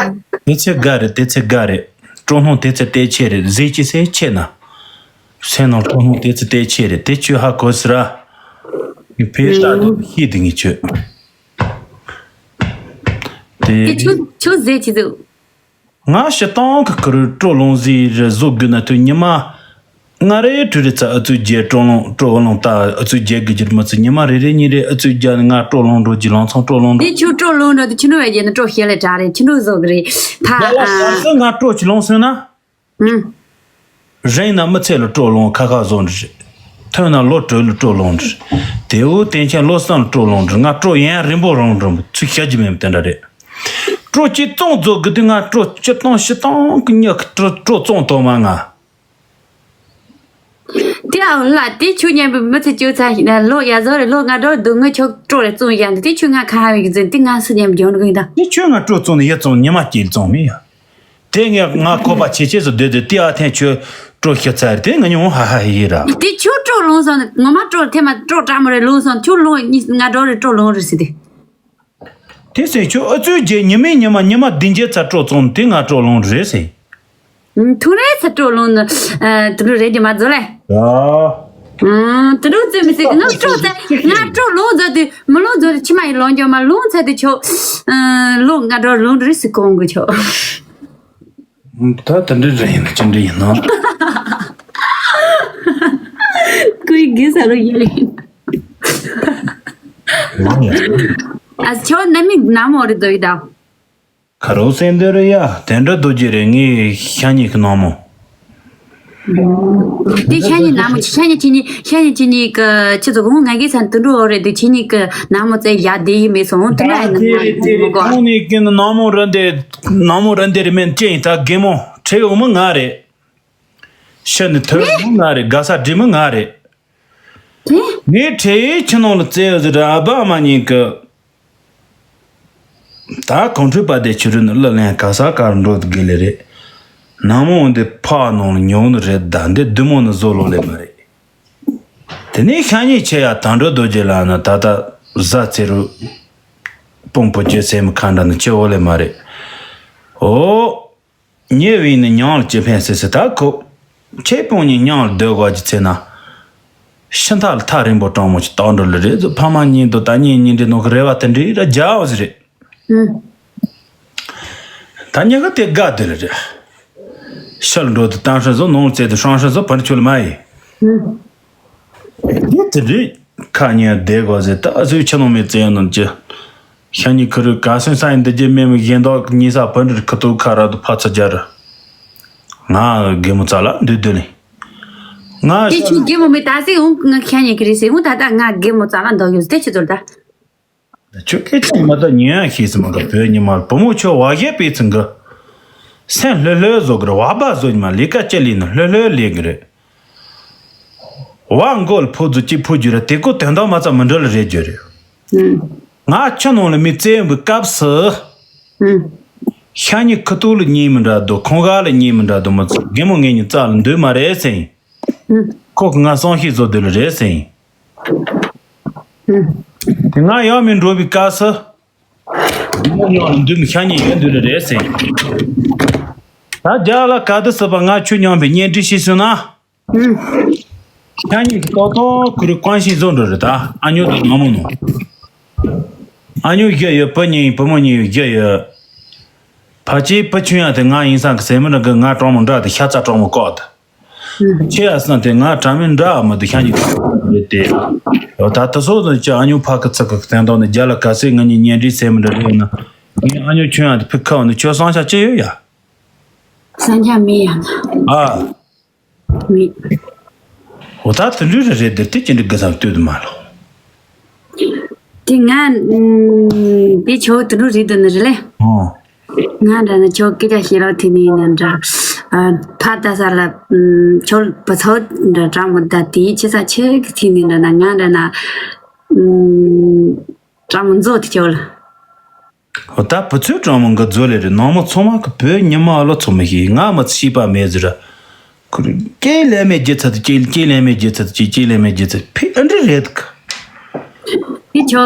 དེ་ཚི་དགའ་རེད་དེ་ཚི་དགའ་རེད། སྤྲོ་སྣང་དེ་ཚེ་དེ་ཆེ་རེད་ཟེར་གྱི་སེ་ཆེ་ན། སེམས་ནང་སྤྲོ་སྣང་དེ་ཚེ་དེ་ཆེ་རེད་དེ་ཁྱོད་ཧ་གོ་ཟེར་ར། ངས་ཕེ་ལྟ་དུ་ཤེས་དེ་ངས་ཁྱོད། དེ་དེ་ཁྱོད་ཁྱོད་ཟེར་གྱི་འདུག་ང་ཞི་སྟོང་གི་ཁུར་སྤྲོ་ལོང་ཟེར་རེ་བཟོ་དགོས་ན་དུ་ཉི་མ། ང་རེ་གྲུ་རེ་ཚ་ཨུ་ཚུགས་རྒྱལ་སྤྲོ་ལོང་སྤྲོ་ལོང་ལྟ་ཨུ་ཚུགས་རྒྱལ་གི་རྒྱུར་མི་ཚུ་ཉི་མ་རེ་རེ་གཉིས་རེ་ཨུ་ཚུགས་རྒྱལ་ང་སྤྲོ་ལོང་འགྲོ་གྱི་ལང་ཚང་སྤྲོ་ལོང་འགྲོ། དེ་ཁྱོད་སྤྲོ་ལོང་འགྲོ་དུ་ཁྱི་ནུ་བས་རྒྱལ་ན་སྤྲོ་ཤེས་ལེ་དྲ་རེ་ཁྱི་ནུ་བཟོ་གི་རེད་ཕ། རྒྱ་ལ་ཨ། ཤར་སོ་ང་སྤྲོ་ཁྱི་ལོང་སོང་ན། ཨུམ། རིང་ན་མི་ཚེ་ལ་སྤྲོ་ལོང་ཁ་ཁ་བཟོ་འདྲ་རེད། ཐོན་ན་ལོ་དྲུག་ལ་སྤྲོ་ལོང་འདྲ། དེ་འུ་དེང་ཆེན་ལོ་གསུམ་ལ་སྤྲོ་ལོང་འདྲ་ང་སྤྲོ་ཡན་རིང་པོ་རང་འགྲོ་ཚུལ་བཤད་རྒྱུ་མེད་པ་དེ་འདྲ་རེད། སྤྲོ་སྤྱི་གཙང་རྫོགས་གི་དུས་ང་སྤྲོ་སྤྱི་གཙང་སྤྱི་གཙང་གི་མྱི་གི་སྤྲོ་སྤྲོ་གཙང་ཐོག་མ་ང་། དེ་ཨ་ལ་དེ་ཆུ་ཉན་པའི་མི་ཚེ་བཅུ་ཚ་ཞིག་ན་ལོ་ཡ་བཟོ་རེ་ལོ་ང་འགྲོ་འདུག་ངི་ཆོག་སྤྲོ་རེ་བཙོང་ཡ་འདི་དེ་ཆུ་ང་ཁ་ཧ་བའི་གི་ཛིན་དེ་ང་སུ་ཉན་པ་འཇོན་གི་ཡིན་ད། དེ་ཆུ་ང་སྤྲོ་བཙོང་ནས་ཡ་བཙོང་ཉི་མ་སྐྱིད་བཙོང་མི་ཡ། དེ་ངས་ང་ཁོ་པ་ཆེ་ཆེ་སུ་སྡོད་དེ་དེ་ཨ་ཐེན་ཆོས་སྤྲོ་ཤི་ཚར་དེ་ང་ཉུང་ཧ་ཧ་ཧི་ཧི་ར། དེ་ཆོས་སྤྲོ་ལོང་སོང་ངོ་མ་སྤྲོ་ཐེ་མ་སྤྲོ་དྲག་མོ་རེ་ལོང་སོང་ཆོས་ལོང་ང་འགྲོ་རེ་སྤྲོ་ལོང་རེ་ཟེར་དེ། དེ་སེ་ཆོས་ཨུ་ཚོའི་རྗེས་ཉི་མའི་ཉི་མ་ཉི་མ་བདུན་བརྒྱད་ཚར་སྤྲོ་བཙོང་དེ་ང་སྤྲོ་ལོང་རེ་ཟེར། ཐུག་རེ་ཚར་སྤྲོ་ལོང་ནི་དུ་རུ་རེ་རྒྱུ་མ་བཟོ་ལེ། ཨ། ཨང་། དུ་རུ་བཙོན་མི་སྲིད་ང་སྤྲོ་ཚེ་ང་སྤྲོ་ལོང་མཛོད་དུས་མི་ལོང་མཛོད་དུས་ཕྱི་མ་ཡི་ལོང་རྒྱུ་མ་ལོང་ཚེ་དུས་ཆོག་ཨང་། ལོང་ང་འགྲོ་ལོང་འདྲི་སི་གོང་གི་ཆོག་ད་དུ་འདྲི་རེ་ཡིན་ན་ཅི་འདྲི་ཡིན་ནོ། ཀུའི་གི་ས་རུ་ཡིན། ཨ་ཆོ་ནམ་མི་ནམ་འོ་རི་དོ་ཡི་ད། ཁ་རོག་སེང་འདི་རུ་ཡ་དེ་འདྲ་རྡོ་རྗེ་རེད། ངའི་ཤ་ཉེ་གི་ནང་མོ། དེ་ཤ་ཉེ་ནང་མོ་ཤ་ཉེ་ཁྱི་ཉེ་ཤ་ཉེ་ཁྱི་ཉེ་གི་ཁྱི་ཚོ་གོང་ང་གི་ཚན་དུ་འགྲོ་འོ་རེད་དེ་ཁྱི་ཉེ་གི་ནང་མོ་ཙེ་ཡ་དེ་ཡི་མེད་སོང་དེ་འདྲ་ཡིན་ན་ང་མི་གོ་ཁོང་ནི་ཀིན་ནང་མོ་ར་འདི་ནང་མོ་ར་འདི་རེད་མིན་ཅི་ཡིན་ད་རྒན་མོ་ཁྲེ་འོ་མོ་ང་རེད། ཤ་ནི་ཐོས་མོ་ང་རེད་དགའ་ས་འདྲི་མོ་ང་རེད། ངས་ཁྲེ་ཡི་ཁྱི་ནང་ལ་བཙལ་ཡོད་ཟེར། ཨ་ཕ་མ་གཉིས་ཀྱི། ད་གོང་ཁྲོས་པ་དེ་ཆུ་རུ་ནི་གླུ་ལེན་ག་ས་གར་འགྲོ་དགོས་ལེ་རེད། ནང་མོ་འདི་ཕ་ནང་ལ་ཉོ་ནི་རེད། ད་འདི་བདུད་མོ་ནི་བཟོ་ལོ་ལེ་མ་རེད། དེ་ནས་ཤ་ཉེ་ཆེ་ཡ་དམ་འགྲོ་རྡོ་རྗེ་ལ་ནི་ད་ལྟ་བཟའ་ཚེ་རུ་སྤུངས་པོ་རྒྱུ་ཚེ་མི་ཁ་འདྲ་ནི་ཆེ་བོ་ལེ་མ་རེད། ཨོ། ཉེ་བའི་ནི་མྱང་ལ་ཅི་ཕན་ཟེར་ཟེར། ད་ཁོ་ཁྱེད་སྤུངས་ཉིན་མྱང་ལ་སྡོད་དགོས་ཀྱི་ཚེ་ན། ཤིང་ཐག་ལ་ཐག་རིང་པོ་གྲང་མོ་ཞིག་བཏགས་འགྲོ་ལེ་རེད་ཟེར། ཕ་མ་གཉིས་འདུག་ད་གཉེན་ཉེ་འབྲེལ་ནང་གི་རེ་བ་དེ་འདྲའི་ར་རྒྱག་འོ་ཟེར་རེད། ཨུ། ད་ཉི་ག་དེ་དགའ་སྡོད་ལེ་རེད། ཤར་འགྲོ་དུ་གཏམ་ཧྲི་བཟོ། ནང་བཙལ་དུ་ཧྲང་ཧྲི་བཟོ། བར་ཆོད་ལ་མ་ཡི། ཨུ། དེ་དེ་འདྲའི་ཁ་ཉེ་བསྡད་དགོས་ཟེར། ད་ཨ་ཟོའི་ཆ་ནང་མེད་བཙལ་ཡང་ནང་ཅི། ཤ་ཉེ་ཁུ་རུ་ག་སོན་ས་ཡིན་འདི་རྒྱུ་མེད་མི་གཞན་དག་གི་ཉེ་ས་བུ་འདྲིར་ཁུ་ཏོ་ཁ་ར་དུ་ཕ་ཚ་རྒྱ་རུ། ང་རྒན་མོ་རྩ་ལ་འདུས་སྡོད་ལེ། ང་དེ་ཤ་ཁྱོད་རྒན་མོ་མེད་ད་ཟིག་འོང་། ང་ཤ་ཉེ་ཁི་རེད་ཟེར་འོང་། ད་ལྟ་ང་རྒན་མོ་རྩ་ལ་འདུག་ཡོད་དེ་ཆི་ཚོར་ད། ཁྱོད་སྐད་ཆ་མ་ད་ཉན་ཡ་ཤེས་སི་མ་ག་བོད་ཉི་མ་བུ་མོ་ཁྱོད་བ་གཞས་པའི་ཚིག་གི། སེམས་ལྷོད་ལྷོད་བཟོ་གི་ར་བ་བ་བཟོ་ཉི་མ་ལས་ཀ་ཅི་ལས་ནི་ལྷོད་ལྷོད་ལས་གི་རེད། བ་མགོ་ལ་ཕོ་རྫུ་གཅིག་ཕོ་རྒྱུ་ར་དེ་ཀོ་དོན་དག་མ་ཚ་མི་འདྲ་ལ་རེད་རྒྱུ་རེད། ང་ཁྱི་ནང་ལ་མི་བཙལ་བའི་སྐབས་སུ། ཤ་ཉེ་ཁུ་ཏོ་ལ་ཉེ་མི་འདྲ་དོ། ཁོང་ག་ལ་ཉེ་མི་འདྲ་དོ། མི་ཚོ་རྒན་མོ་ངེད་གཉིས་རྩ་ལ་འདུས་མ་རེད་ཟེར་ཡིན། ཁོ་གི་ང་སང་ཤེས་བཟོ་དུས་ལ་རེད་ཟེར་ཡིན། དེ་ང་ཡང་མི་འགྲོ་བའི་སྐབས་སུ། མི་མོ་ཉང་ལ་འདུས་མི་ཤ་ཉེ་ཡོད་དུས་ལ་རེད་ཟེར་ཡིན། ད་རྒྱ་ལ་ག་དུས་སྲིད་པ་ང་ཁྱོད་མཉམ་པའི་གཉེན་སྒྲིག་ཤེས་སོང་ན། ཤ་ཉེ་གི་ཏོག་ཏོག་ཁུ་རུ་ཀོན་ཤིང་བཟོ་འགྲོ་རེད། ད་ཨ་ཉོ་དུ་ནང་མོ་ནོ། ཨ་ཉོ་བཞི་ཡོད། བུ་གཉིས་བུ་མོ་གཉིས་ཡོད། བཞི་ཡོད། ཕ་ཆེ་བུ་ཆུང་ཡང་དེ་ང་ཡིན་སང་གི་ཟེར་མི་འདྲ་གི། ང་གྲོགས་མོ་འདྲ་དེ་ཤ་ཚ་གྲོགས་མོ་ཀོག་དེ། ཁྱེད་ཡ་སང་དེ་ང་དྲ་མིན་འདྲ་མི་དེ་ཤ་ཉེ་རེད་དེ། ད་ད་སོ་དང་ཅི་ཨ་ཉོ་ཕ་གི་ཚིག་གི་སྟེང་དང་ནི་རྒྱ་ལ་ག་ཚོད་ང་གཉིས་གཉེན་སྒྲིག་ཟེར་མི་འདྲ་རེད་ན། ངས་ཨ་ཉོ་ཆུང་ཡང་དེ་ཕི་ཁ་བ་ནི་ཁྱོད་སང་ཤ་ཅི་ཡོད་ཡ། སང་ཤ་མེད་ཡ་ན། ཨ། མི། འོ་ད་དུ་ལུས་རེ་རེ་དེར་དེ་ཅི་འདྲི་དགའ་སང་ལྟོས་དུ་མ་ལོ། དེ་ང་ཨུམ། དེ་ཆོ་དུ་ལུ་རེད་དུ་ནི་རེད་ལེ། ཨོ། ང་འདྲ་ན་ཆོ་སྐད་ཆ་བཤད་ལོ་དེ་ནི་ཡིན་ན་འདྲ། ཨ། ཕ་ད་ས་ལ་ཨུམ། ཆོ་བུ་ཚོ་འདྲ་གྲང་མོ་ད་དེའི་ཆེ་ས་ཆེ་གི་དེ་ནི་འདྲ་ན་ང་འདྲ་ན་ཨུམ། གྲང་མོ་མཛོ་དེ་ཆོ་ལ། འོ་ད་བུ་ཚོའི་གྲངས་མང་གི་མཛོ་ལས་རེད། ནང་མི་ཚང་མ་གི་བོད་ཉི་མ་ཨ་ལོ་ཚོ་མི་ཤེས། ང་མི་ཤེས་པ་མེད་ཟེར། ཁུར་སྐྱེས་ལས་མེད་རྒྱུ་ཚད་དུ་སྐྱེས། སྐྱེས་ལས་མེད་རྒྱུ་ཚད་དུ་སྐྱེས། སྐྱེས་ལས་མེད་རྒྱུ་ཚད་ཕི་ཨ་འདྲ་རེད་གི། དེ་ཆོ་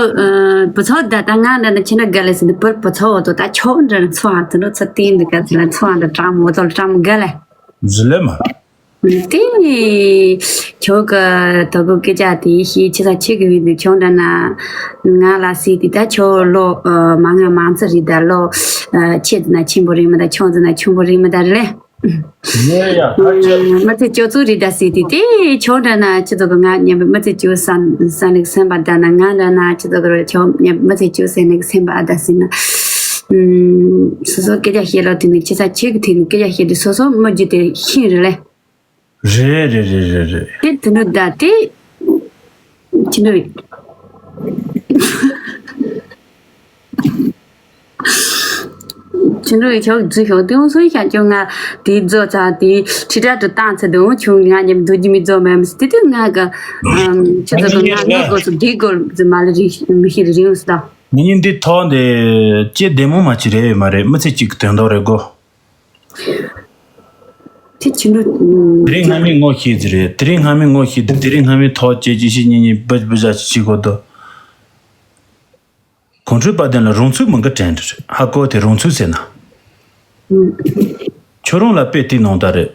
བུ་ཚོ་ད་ད་ང་འདྲ་ན་ཁྱི་འདྲ་དགའ་ལས་ཟེར་ནི་བུ་བུ་ཚོ་འོ་དོ་ད་ཆོ་འདྲ་ན་ཚོ་ཨ་དུ་འགྲོ་ཚོ་ཏིང་འདི་ག་ཚི་ལ་ཚོ་ཨ་འདྲ་གྲང་མོ་ཚོ་ལ་གྲང་མོ་དགའ་ལས། ཟི་ལེ་མ། དེ་ནས་ཁྱོད་ཀྱི་ད་གོ་སྐད་ཆ་དེ་ཤེས་ཆེ་ས་ཆེ་གི་བི་དུ་ཁྱོད་འདྲ་ན་ང་ལ་སྲིད་དེ་ད་ཁྱོད་ལོ་མ་ང་མང་ཚ་རེད་ད། ལོ་ཆེ་ཙི་ན་ཆེན་པོ་རེད་མ་ད་ཆུང་ཙི་ན་ཆུང་པོ་རེད་མ་ད་རེད་ལེ། ཡེ་ཡ་ད་ཁྱོད། མི་ཚེ་སྐྱོ་ཚུལ་རེད་ད་སྲིད་དེ་དེ་ཁྱོད་འདྲ་ན་ཁྱི་ཚོ་གི་ང་མཉམ་པའི་མི་ཚེ་སྐྱོ་ས་ས་ནི་སེམས་པ་ད་ན་ང་འདྲ་ན་ཁྱི་ཚོ་གི་རོ་ཁྱོད་མཉམ་མི་ཚེ་སྐྱོ་ས་ནི་སེམས་པ་ཨ་ད་སྲིད་ན། སོ་སོ་སྐད་ཆ་བཤད་ལ་དེ་ནི་ཆེ་ས་ཆེ་གི་དེ་ནི་སྐད་ཆ་བཤད་དེ་སོ་སོ་མི་རྒྱུ་དེ་ཤིང་རེད་ལེ། རེད་རེད་རེད་རེད་རེད། དེ་དུ་ནུ་ད་དེ། ཅི་འདྲ་བའི། ཅི་འདྲ་བའི་ཆོག་རྫུ་ཤོག་དེ་འོང་སོང་ཤ་ཅོ་ང་དེ་རྫོ་ཚ་དེ་ཁྲི་ཁྲ་དུ་བཏང་ཚེ་དེ་འོང་ཆུང་ང་ཉམ་དུ་ཇི་མི་རྫོ་མེ་མི་སི་དེ་དུ་ང་ག་ཆི་ཚོ་ག་ང་ང་གོ་སུ་དེ་གོ་རྫུ་མ་ལ་རི་མི་ཤི་རི་རི་འོང་སི་ད། ངེད་གཉིས་འདི་ཐོག་འདི་ཅི་བདེ་མོ་མ་ཅི་རེད་མ་རེད། མི་ཚེ་གཅིག་གི་དོན་དག་རེད་གོ། དེ་ཕྱི་དྲོ། དེ་རིང་སྔ་མའི་ངོ་ཤེས་ཀྱི་རེད། དེ་རིང་སྔ་མའི་ངོ་ཤེས་དེ་དེ་རིང་སྔ་མའི་ཐོག་བཅད་ཀྱི་ཤི་གཉིས་གཉིས་བུ་བུ་བཞག་ཅི་ཤི་གོ་དོ། གོང་ཁྲོས་དཔལ་ལྡན་ལ་རང་ཚུགས་མི་འགི་དྲན་རེད། ཧ་གོ་དེ་རང་ཚུགས་ཟེར་ན། ཁྱོད་རང་ལ་དཔེ་དེའི་ནང་ད་རེད།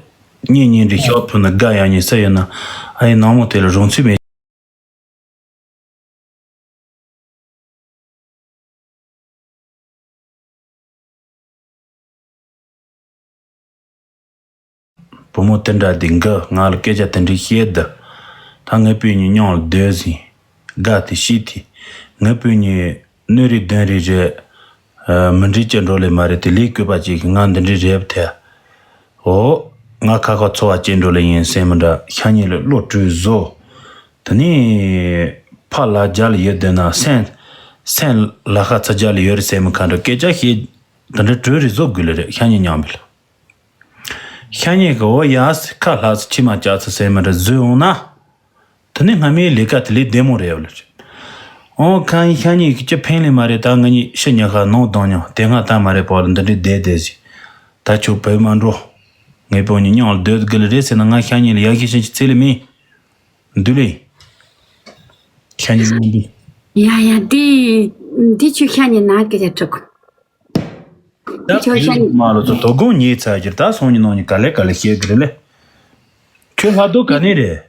གཉེན་ཉེ་འདྲི་ཤོག་ཕུ་ན་དགའ་ཡང་ཉེ་ས་ཡོད་ན། ཨ་ཡི་ནང་མོ་དེ་ལ་རང་ཚུགས་མེད། བུ་མོ་དེ་འདྲ་དེ་འགི་ང་ལ་སྐད་ཆ་དེ་འདྲ་བཤད་དུ། ད་ངའི་སྤུན་གཉིས་མཉམ་ལ་སྡོད་ཟིན། དགའ་དེ་ཤི་དེ། ངའི་སྤུན་གཉིས་སྣོད་རིགས་གདོན་རིགས་རེད། མི་འདྲི་ཅི་འགྲོ་ལེ་མ་རེད་དེ་ལས་བཀོད་པ་ཅིག་གིས་ང་འདི་འདྲའི་རེབ་ཐལ། འོ། ང་ཁ་ཁ་འཚོ་བ་སྐྱེལ་འགྲོ་ལེ་ཡིན་ཟེར་མི་འདྲ་ཤ་ཉེ་ལ་བློ་གྲོས་བཟོ། དེ་ནས་ཕ་ལ་རྒྱ་ལ་ཡོད་དེ་ན་སེམས་སེམས་ལ་ཁ་ཚ་རྒྱ་ལ་ཡོད་རེད་ཟེར་མི་ཁ་འདྲ་སྐད་ཆ་བཤད་དེ་འདྲ་གྲོས་རེ་བཟོ་དགོས་ལེ་རེད་ཤ་ཉེ་མཉམ་པ་ལ། ཤ་ཉེ་གི་འོ་ཡ་སི་ཁ་ལྷ་སི་ཕྱི་མ་ལྕགས་ཚ་ཟེར་མི་འདྲ་བཟོས་འོང་ན། དེ་ནས་སྔ་མའི་ལས་ཀ་དེ་ལས་བདེ་མོ་རེད་ཡོད་ལ། ཨོ་ཁ་ཡིན་ཤ་ཉེ་གི་ཅི་ཕན་ལས་མ་རེད། ད་ང་གཉིས་ཤི་ཉི་ཤ་ནང་བཏང་མྱོང་དེ་སྔ་ད་མ་རེད་པོ་ལ་འདི་འདྲའི་བསྡད་བསྡད་ཟིག་ད་ཁྱོད་བོད་མ་འགྲོ། ངའི་བུ་གཉིས་མཉམ་ལ་སྡོད་དགོས་ལེ་རེད་ཟེར་ན། ང་ཤ་ཉེ་ལ་ཡག་ཤོས་ཤིག་ཅི་ཚེ་ལས་མིན། འདུག་ལེ། ཤ་ཉེ་མཉམ་འདུག་ཡ་ཡ་དེ་དེ་ཆུ་ཤ་ཉེ་ན་སྐད་ཆ་དྲི་གོ། ད་ཁྱོད་ཤ་ཉེ་མ་ལོ་ཚོ་དོ་དགོང་ཉེ་ཚར་གྱིར་ད་སོང་ཉི་ནང་ཉི་ག་ལེ་ག་ལེ་བཤད་གི་རེད་ལེ། ཁྱོད་ལྷ་རྡོ་ག་ནས་རེད།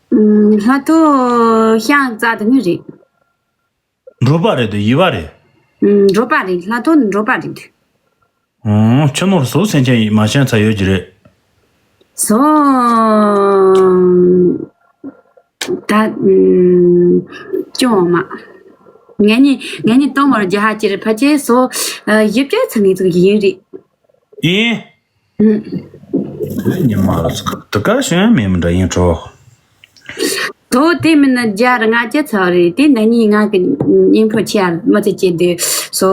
ལྷ་ཐོ་ཤང་རྩ་དེ་ནི་རེད། འབྲོག་པ་རེད་དོ་ཡི་བ་རེད། འབྲོག་པ་རེད། ལྷ་ཐོ་འབྲོག་པ་རེད། ཨོ་ཁྱོད་ནོར་སོ་སེམས་ཅན་ཡིན་མ་ཤེས་ཚ་ཡོད་ཀྱི་རེད། སོ་ད་ཅོ་མ་ངས་ནི་ངས་ནི་གཏོང་བར་རྒྱ་ཧ་ཅི་རེད། ཕ་ཆེ་སོ་ཡིབ་ཀྱ་ཚ་ངེས་ཚུགས་ཡིན་རེད། ཨེ། ཉི་མ་ལ་ཚ་དུ་ཀ་ཤོན་མེད་མི་འདྲ་ཡིན་གྲོ། དོ་དེ་མིན་ན་རྒྱ་ར་ང་རྒྱ་ཚ་རེད། དེ་ན་ནི་ང་གི་སྙིང་པོ་ཆེ་མ་ཚེ་སྐྱེ་དུས་སོ།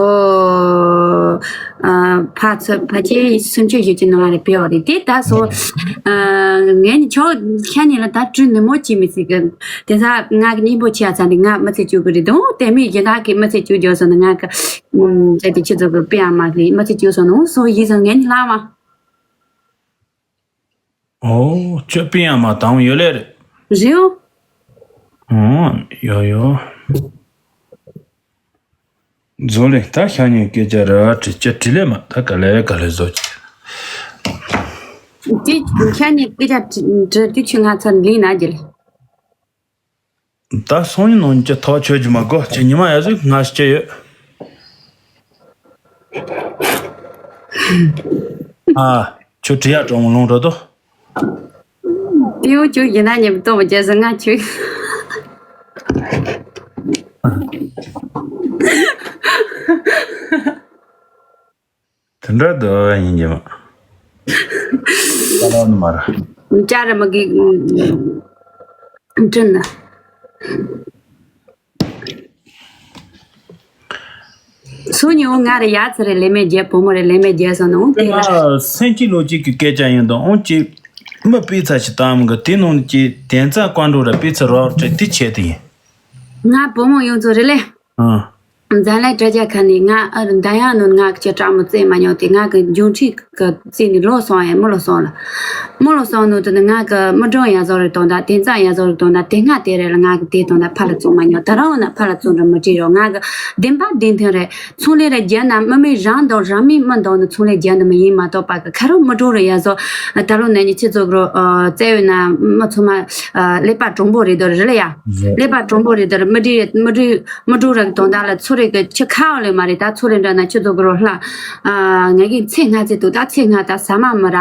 ཕ་ཚོ་ཕ་ཆེ་སུམ་ཅུ་ཞིག་ཅི་ནང་རེ་བེའོ་རེད། དེ་ད་སོ་ངས་ནི་ཆོག་ཤ་ཉེ་ལ་ད་བཀྲུ་ནི་མོ་ཅི་མི་སྲིད་གི། དེ་ས་ང་གི་སྙིང་པོ་ཆེ་ཚ་ནི་ང་མ་ཚེ་བཅུག་གི་རེད་དོ། དེ་མི་ཡི་ད་གི་མ་ཚེ་བཅུག་རྒྱུ་སོ་ནི་ང་གི་ཅེ་དེ་ཆི་ཚོ་གི་པེ་ཨ་མ་གི་མ་ཚེ་བཅུག་སོ་ནི་སོ་ཡིན་སོ་ངས་ནི་ལ་མ། ཨོ་ཁྱོད་པེ་ཨ་མ་དང་ཡོད་ལེ་རེད། རེད། ཨོ་ཡོ་ཡོ། བཟོ་ལེ་ད་ཤ་ཉེ་སྐད་ཆ་ར་དྲི་ཅི་དྲི་ལེ་མ་ད་ག་ལེ་ག་ལེ་བཟོ་ཅི། དེ་ཤ་ཉེ་སྐད་ཆ་དྲི་དྲི་དུས་ཆུ་ང་ཚ་ལི་ན་རྒྱལ། ད་སོང་ཡིན་ནོ་ཅི་ཐོག་ཆོད་ཀྱི་མ་གོ་ཅི་ཉི་མ་ཡ་ཟིག་ང་ཞིག་ཅི་ཡོད། ཨ་ཁྱོད་དྲི་ཡ་གྲོང་ལོང་འགྲོ་དོ། ཏེའུ་ཅུ་ཡིན་ན་ཉེ་ཏོ་བ་རྒྱལ་ས་ང་ཆུ། དེ་འདྲ་དུ་ཡིན་གྱི་མ། ད་ལོ་ནི་མ་ར། ཅ་ར་མ་གི་དྲིན་ན། སུ་ཉི་འོང་ང་རེ་ཡ་ཚ་རེ་ལེ་མེ་རྒྱལ་བུ་མོ་རེ་ལེ་མེ་རྒྱལ་སོང་ནོ་དེ་ལ། སེམས་ཀྱི་ལོ་གཅིག་གི་སྐད་ཆ་ཡིན་དང་འོང་གཅིག་མི་པི་ཚ་ཞིག་བཏང་མི་གི་དེ་ནང་གི་དན་རྩ་བཀའ་འགྲོ་ར་པི་ཚ་རོགས་བྲེ་དེ་ཆེད་དུ་ཡིན། ང་བུ་མོ་ཡོང་ཚོ་རེ་ལེ། ཨང་། འཛམ་གླིང་དྲ་རྒྱ་ཁ་ནས་ང་ཨ་རུ་འདའ་ཡང་ནོ་ང་གི་ཅི་དྲག་མོ་བཙས་མ་མྱོང་དེ་ང་གི་འབྱུང་འཕྲིན་གི་བཙས་ནས་ལོ་སོང་ཡང་མི་ལོ་སོང་ལ། མི་ལོ་སོང་ནོ་དེ་ནི་ང་གི་མི་གྲོང་ཡ་བཟོ་རེ་གཏོང་ད་དེ་ཙང་ཡ་བཟོ་རེ་གཏོང་ད་དེ་སྔ་དེ་རེ་ལ་ང་གི་དེ་གཏོང་ད་ཕ་ལ་བཙོང་མ་མྱོང་ད་རང་ན་ཕ་ལ་བཙོང་ར་མི་བྲིས་རོགས་ང་གི་བདེན་པ་བདེན་དོན་རེད། ཚོང་ལས་ར་རྒྱ་ན་མི་མི་རང་དང་རང་མི་མི་འདང་ནི་ཚོང་ལས་རྒྱ་ན་མི་ཡིན་མ་གཏོགས་པ་གི་ཁ་རོག་མི་གྲོང་རེ་ཡ་བཟོ་ད་ལོ་ན་ནི་ཆི་ཚོ་གི་རོ་བཙས་ཡོད་ན་མི་ཚོ་མ་ཀླད་པ་གྲུང་པོ་རེད་དོ་རེ་ལ་ཡ། ཀླད་པ་གྲུང་པོ་རེད་དོ་རེ་མི་བྲིས་མི་བྲིས། མི་འགྲོ་ར་གི་དོན་དག་ལ་ཚོ་རེ་གི་ཁྱི་ཁ་བ་ལས་མ་རེད། ད་ཚོ་རེ་འདྲ་ན་ཁྱི་ཚོ་གི་རོ་ལྷ། ང་གི་ཚེ་སྔ་ཚེ་དུ་ད་ཚེ་སྔ་ད་ཟ་མ་མི་ར།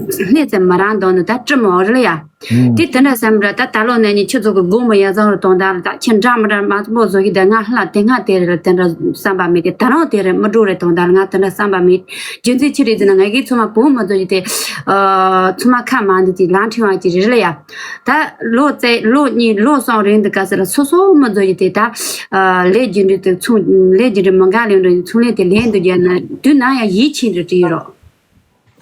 སྣེ་ཚེ་མི་རང་དོན་ནི་ད་སྤྲི་མི་འོ་རེ་ལ་ཡ། དེ་དེ་འདྲ་བསམ་ར་ད་ད་ལོ་ནས་ནི་ཁྱི་ཚོ་གི་དགོང་མོ་ཡ་ཚང་རུ་དོན་དག་ལ་ད་ཁྱི་འདྲ་མི་འདྲ་མ་ཚོ་བོ་བཟོ་གི་ད་ང་ལྷ་དེ་སྔ་དེ་རེ་ར་དེ་འདྲ་བསམ་པ་མེད་དེ་ད་རང་དེ་རེ་མི་འགྲོ་རེ་དོན་དག་ལ་ང་དེ་འདྲ་བསམ་པ་མེད། རྒྱུ་མཚན་ཅི་རེད་ཟེར་ན་ང་གི་ཚོ་མ་བོ་མི་བཟོ་གི་དེ། ཚོ་མ་ཁ་མ་འདི་དེ་ལང་ཁྲི་བ་གི་རེ་ལ་ཡ། ད་ལོ་ཙེ་ལོ་གཉིས་ལོ་གསུམ་རིང་དུ་ག་ཟེར་ལ་སོ་སོ་མི་བཟོ་ཡི་དེ་ད་ལས་རྒྱུ་འབྲས་དུ་ཚུང་ལས་རྒྱུ་འབྲས་མི་འགའ་ལེན་འགྲོ་ཡི་ཚུང་ལས་དེ་ལེན་དུ་རྒྱ་ན་དུས་ན་ཡང་ཡིད་ཆེས་འགྲོ་དྲི་ཡི་རོ།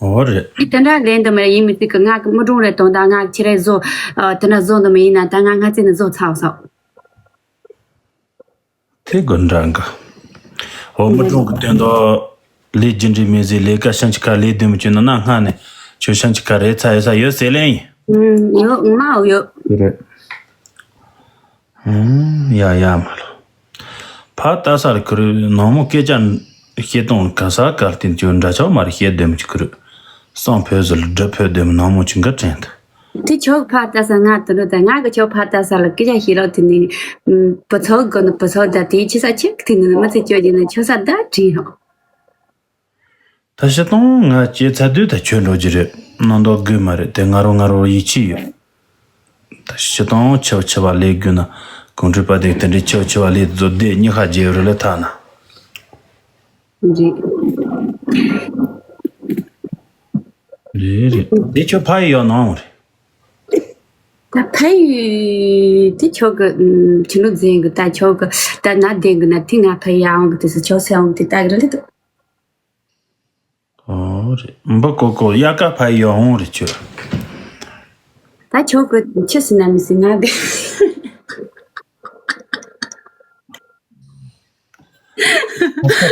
འོ་རེད། དེ་དེ་འདྲ་ལེན་དུ་མ་ཡིན་མི་ཚིག་གི་ང་གི་མི་གྲོང་རེ་དོན་དག་ང་གི་ཁྱི་རེ་བཟོ། དེ་འདྲ་བཟོ་འདུ་མི་ཡིན་ན་ད་ང་ང་ཚེ་ནི་བཟོ་ཚར་སོ། དེ་དགོས་འདྲ་འགའ། འོ་མི་གྲོང་གི་དོན་དུ། ལས་རྒྱུ་འབྲས་མེད་ཟེར་ལས་ཀ་ཤང་ཅི་ཁ་ལས་དོན་མི་བྱེད་ན་ན་སྔ་ནས་ཁྱོད་ཤང་ཅི་ཁ་རེ་ཚ་ཡོད་ས་ཡོད་ཟེར་ལེ་ཡིན། ཡོད་མ་ཡོད། ཡོད་རེད། ཡ་ཡ་མ་ལོ། ཕ་ལྟ་ས་ལ་ཁུ་རུ་ནང་མོ་སྐད་ཆ་བཤད་སྟངས་ག་ས་གར་བསྟན་ཅོ་འདྲ་ཆོག་མ་རེད་བཤད་དོན་མི་ཅི་ཁུ་རུ། སང་ཕོད་ཟེར་ལ་སྒྲུབ་ཕོད་དོན་མི་ནང་མོ་ཅི་འགའ་དྲན་ད། དེ་ཆོག་ཕ་ལྟ་ས་ང་དུ་རུ་ད་ང་གི་ཆོག་ཕ་ལྟ་ས་ལ་སྐད་ཆ་བཤད་ལོག་དེ་ནི། བུ་ཚོགས་དགོ་ནི་བུ་ཚོགས་ད་དེའི་ཆི་ས་ཆེག་དེ་ནི་མི་ཚེ་ཅོ་རྒྱུ་ནི་ཆོག་ས་ད་དྲིན་ཧོ། ད་ཤི་སྟོང་ང་སྐྱེས་ཚ་དུས་ད་ཁྱོད་འགྲོ་རྒྱུ་རེད་གནམ་མདོག་དགོས་མ་རེད་དེ་ང་རོ་ང་རོ་ཡིད་ཆེས་ཡོད། ད་ཤི་སྟོང་ཆེ་བ་ཆེ་བ་ལས་དགོས་ན་གོང་ཁྲོས་པ་དེ་དེ་འདྲའི་ཆེ་བ་ཆེ་བ་ལས་བཟོ་བདེ་གཉིས་ཁ་རྒྱལ་རུ་ལས་ཐ་ན། རེད། རེད་རེད་དེ་ཁྱོད་ཕ་ཡི་ཡོད་ནའང་རེད། ད་ཕ་ཡི་དེ་ཁྱོད་གི་ཁྱི་ནུ་འཛིན་གི་ད་ཁྱོད་གི་ད་ན་བདེན་གི་ན་དེ་ང་ཕ་ཡི་ཡ་འོང་གི་དེ་སུ་ཁྱོད་སེ་འོང་གི་དེ་ད་གི་རེད་ལེ་དུ། ཨོ་རེད། འབུ་ཀོ་ཀོ་དབྱར་ཁ་ཕ་ཡི་ཡོང་རེད་ཁྱོད། ད་ཁྱོད་ཀྱི་ཆི་ཟིན་ན་མི་ཟིན་ང་དེ།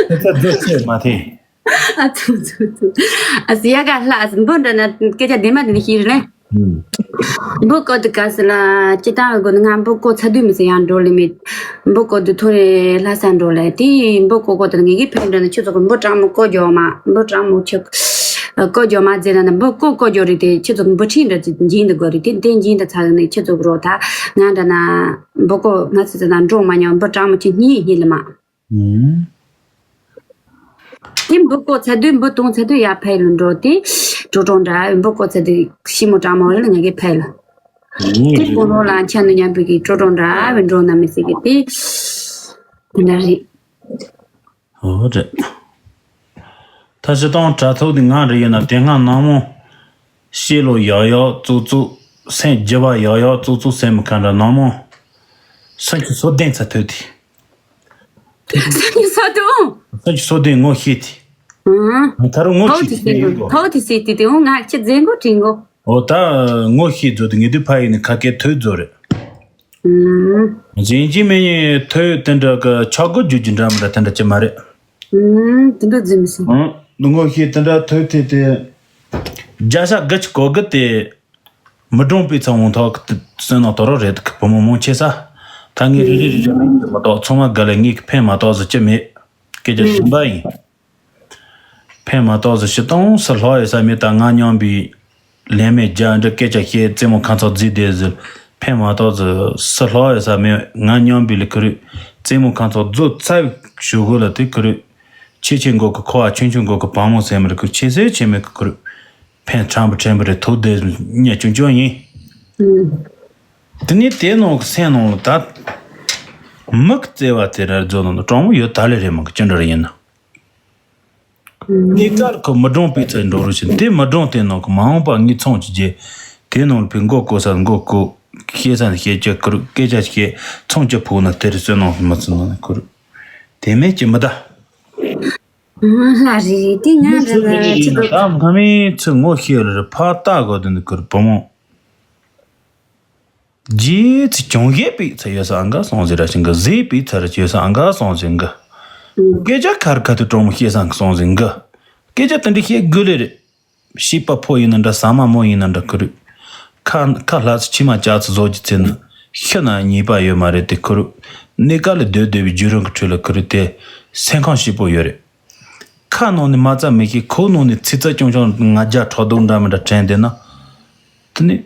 ཁ་ཚ་རྫོགས་ཆེ་མ་ཐེ། ཨ་ཚུ་ཚུ་ཚུ། ཨ་སི་ཡ་ག་ལྷ་ཨ་སི་འབུ་འདྲ་ན་སྐད་ཆ་བདེ་མ་དེ་ནི་ཤེས་རེད། ཨུམ། འབུ་བརྐོ་དུ་ག་སི་ལ་ཅི་ལྟ་བའི་སྒོ་ནས་ང་འབུ་བརྐོ་ཚ་དུས་མི་ཟིན་ཡང་འགྲོ་ལེ་མེད། འབུ་བརྐོ་དུ་ཐོ་རེ་ལྷ་ས་འགྲོ་ལེ་དེ་འབུ་བརྐོ་བརྐོ་དུ་ངེད་ཀྱི་ཕན་འདྲ་ན་ཁྱོད་ཚོ་གི་འབུ་གྲང་མོ་བརྐོ་རྒྱོ་མ་འབུ་གྲང་མོ་ཁྱོད་བརྐོ་རྒྱོ་མ་ཟེར་ན་ན་འབུ་བརྐོ་བརྐོ་རྒྱོ་རེད་དེ་ཁྱོད་ཚོ་གི་འབུ་ཕྲན་འདྲ་ཅིག་འབྱིན་དུ་དགོས་རེད་དེ་དེ་འབྱིན་དུ་ཚ་གི་ནས་ཁྱོད་ཚོ་གི་རོ་ད་ང་འདྲ་ན་འབུ་བརྐོ་ང་ཚོ་ཚོ་ན་འགྲོ་མ་མྱོང་འབུ་གྲང་མོ་ཁྱོད་གཉིས་གཉིས་ལ་མ། ཨུམ། དེ་འབུ་བརྐོ་ཚར་དུས་འབུ་གཏོང་ཚར་དུས་ཡར་ཕེབས་ལ་འགྲོ་དེ་ཀྲོ་ཀྲོ་འདྲ་འབུ་བརྐོ་ཚར་དུས་ཤི་མོ་གྲང་མོ་རེ་ལ་ང་གིས་ཕེབས་ལ། དེ་ཀོ་ནོ་ལ་ཆ་ནུ་མཉམ་པོ་གི་ཀྲོ་ཀྲོ་འདྲ་བའི་འགྲོ་ན་མི་སྲིད་གི་དེ་དེ་འདྲ་རེད། ཨོ་རེད། ད་སྤྱི་བཏང་དྲ་ཐོག་དེ་ང་རེ་ཡིན་ན་དེ་སྔ་ནང་མོ་ཤེས་ལོ་ཡག་ཡག་ཙུག་ཙུག་སེམས་རྒྱུ་བ་ཡག་ཡག་ཙུག་ཙུག་སེམས་མི་ཁ་འདྲ་ནང་མོ་སུན་གྱི་སོ་བདུན་ཚ་ཐོས་དེ། སུན་གྱི་སོ་བདུན། སུན་གྱི་སོ་བདུན་ངོ་ཤེས་དེ། ཨང་། ད་རུང་ངོ་ཐོག་ཤེས་དེ་དེ་ཡིན་གོ། ཐོག་དེ་སྲིད་དེ་དེ་འོང་ང་ཁྱི་རྫས་མགོ་དྲིན་གོ། ཨོ་ད་ངོ་ཤེས་ཚོ་དེ་ངེས་དུས་ཕ་ཡིན་ནི་ཁ་སྐད་ཐོས་ཚོ་རེད། ཨང་། གཞན་གྱི་མི་ཡིན་ཐོས་དེ་འདྲ་གི་ཆག་སྒོ་རྒྱུ་རྒྱུ་འདྲ་མི་འདྲ་དེ་འདྲ་ཅི་མ་རེད། ཨང་། དེ་འདྲ་རྫུན་མི་སྲིད། ཨང་། ངོ་ཤེས་དེ་འདྲ་ཐོས་དེ་དེ། རྒྱ་ཤ་དགུ་ཅི་གོ་གི་དེ། མི་གྲོང་པའི་ཚང་འོང་ཐོག་གི་སེམས་ནང་དོ་རོ་རེད་གི་བུ་མོ་མང་ཆེ་ས། ད་ངས་རེ་རེ་རེ་རེ་མི་མ་གཏོགས་ཚང་མ་དགའ་ལ་ངས་གི་ཕན་མ་གཏོགས་ཟེར་གྱི་མེད། སྐད་ཆ་ཞིམ་པ་ཡིན། ཕན་མ་གཏོགས་ཟེར་ཤི་སྟོང་སུ་ལྷོ་ཡོད་ས་མེད་ད་ང་མཉམ་པའི་ལན་མེད་རྒྱ་འདྲི་སྐད་ཆ་བཤད་རྩེད་མོ་ཁ་ཚོགས་རྫི་བསྡད་ཟེར། ཕན་མ་གཏོགས་ཟེར་སུ་ལྷོ་ཡོད་ས་མེད་ང་མཉམ་པའི་ལི་ཁུ་རུ་རྩེད་མོ་ཁ་ཚོགས་རྫོ་ཚ་བའི་ཞུ་གོ་ལ་དེ་ཁུ་རུ། ཆེ་ཆེ་མགོ་གི་ཁོ་བ་ཆུང་ཆུང་མགོ་གི་བ་མོ་སེམས་རི་ཁུ་ཆེ་སེ་ཆེ་མེ་གི་ཁུ་རུ། ཕན་ཕྲན་བུ་ཕྲན་བུ་རེ་ཐུག་དེ་ཉེ་ཆུང་ཆུང་ཡིན། ཨུམ། དེ་ནས་དེ་ནང་གི་སེམས་ནང་ལ་ད། མི་གི་བརྩེ་བ་དེ་ར་རྫོ་ནང་དུ་གྲོང་མོ་ཡོད་ད་ལེ་རེད་མ་གི་ཅི་འདྲ་རེ་ཡིན་ན། ཨུམ། ནི་ཀར་ཁོ་མི་གྲོང་པའི་ཚེ་འགྲོ་རུ་ཕྱིན་དེ་མི་གྲོང་དེ་ནང་གི་མ་འོངས་པ་ངས་ཚོང་ཅི་རྒྱས། དེ་ནང་ལ་བུ་མགོ་བསྐོ་ས་མགོ་བསྐོ། བཤད་ས་བཤད་ཀྱི་ཀུ་རུ་སྐད་ཆ་བཤད་ཚོང་ཅི་ཕུག་ན་དེ་རུ་བསོད་ནམས་མི་ཚུ་ནང་ནས་ཀུ་རུ། དེ་མེད་ཀྱི་མི་ད། ལྷ་རེ་རེ་དེ་ང་རེ་ལ་ཅི་ད་ད་ང་མི་ཚེ་ངོ་ཤེས་རེ་ཕ་ལྟ་དགོས་དེ་འདི་ཁུར་བུ་མོ། རྗེས་ཚེ་ཅུང་ཞེ་པའི་ཚེ་ཡོད་ས་འགའ་སོང་ཟེར་ར་ཞིང་གི་ཟེ་པའི་ཚེ་ར་ཡོད་ས་འགའ་སོང་ཟེར་གི་སྐད་ཆ་ཁར་ཁ་དུ་གྲོང་མོ་ཤེས་སང་གི་སོང་ཟེར་གི་སྐད་ཆ་དེ་འདྲ་བཤད་དགོས་ལེ་རེད། བྱིས་པ་ཕོ་ཡིན་ན་འདྲ་ཟ་མ་མོ་ཡིན་ན་འདྲ་ཁུ་རུ། ཁ་ཁ་ལྷ་ཚོ་ཕྱི་མ་ལྕགས་ཚོ་བཟོ་རྒྱུ་ཚེ་ན་ཤི་ན་ཉེས་པ་ཡོད་མ་རེད་དེ་ཁུ་རུ། གནས་ཀ་ལ་སྡོད་སྡོད་པའི་རྒྱུ་རང་གི་ཁྲོད་ལ་ཁུ་རུ་དེ་སེམས་ཁམས་སྐྱིད་པོ་ཡོད་རེད། ཁ་ནང་ནས་མ་རྩ་མི་ཤེས་ཁོག་ནང་ནས་ཚིག་རྩ་ཆུང་ཆུང་ང་རྒྱ་ཁྲག་རྡུང་འདྲ་མི་འདྲ་དྲན་བསྡད་ན། དེ་ནི་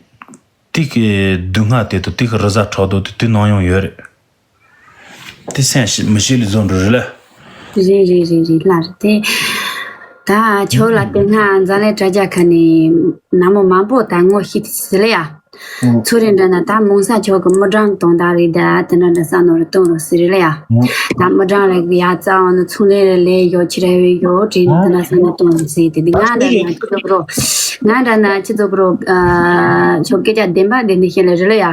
དེ་གི་སྡུག་བསྔལ་དེ་དང་དེ་གི་རི་གཟར་ཁྲག་རྡུང་དེ་དུས་ནམ་ཡང་ཡོད་རེད། དེ་སེམས་ཤི་མི་ཤི་ལས་བཟོ་འགྲོ་རེད་ལ། རེད་རེད་རེད་རེད་ལགས་རེད་དེ། ད་ཁྱོད་ལ་དེ་སྔ་འཛམ་གླིང་དྲ་རྒྱ་ཁ་ནས་ན་མོ་མང་པོ་ད་ངོ་ཤེས་ཟེར་ལ་ཡ། ཚུ་རེ་འདྲ་ན་ད་མོང་ས་ཁྱོད་ཀྱི་མི་གྲངས་དོན་དག་རེད་ད་དེ་འདྲ་འདྲ་ས་ནོ་རེ་གཏོང་རོགས་ཟེར་རེད་ལ་ཡ། ད་མི་གྲངས་རེ་གི་ཡ་རྩ་བ་ནི་ཚུང་ལས་རེ་ལས་ཡོ་ཁྱི་རེ་བའི་ཡོ་དྲིན་དེ་འདྲ་ས་ནོ་གཏོང་རོགས་ཟེར་དེ་འདི་ང་འདྲ་ན་ཁྱི་ཚོ་གི་རོ། ང་འདྲ་ན་ཁྱི་ཚོ་གི་རོ། ཁྱོད་སྐད་ཆ་བདེན་པ་བདེན་འདི་བཤད་ལ་རེད་ལ་ཡ།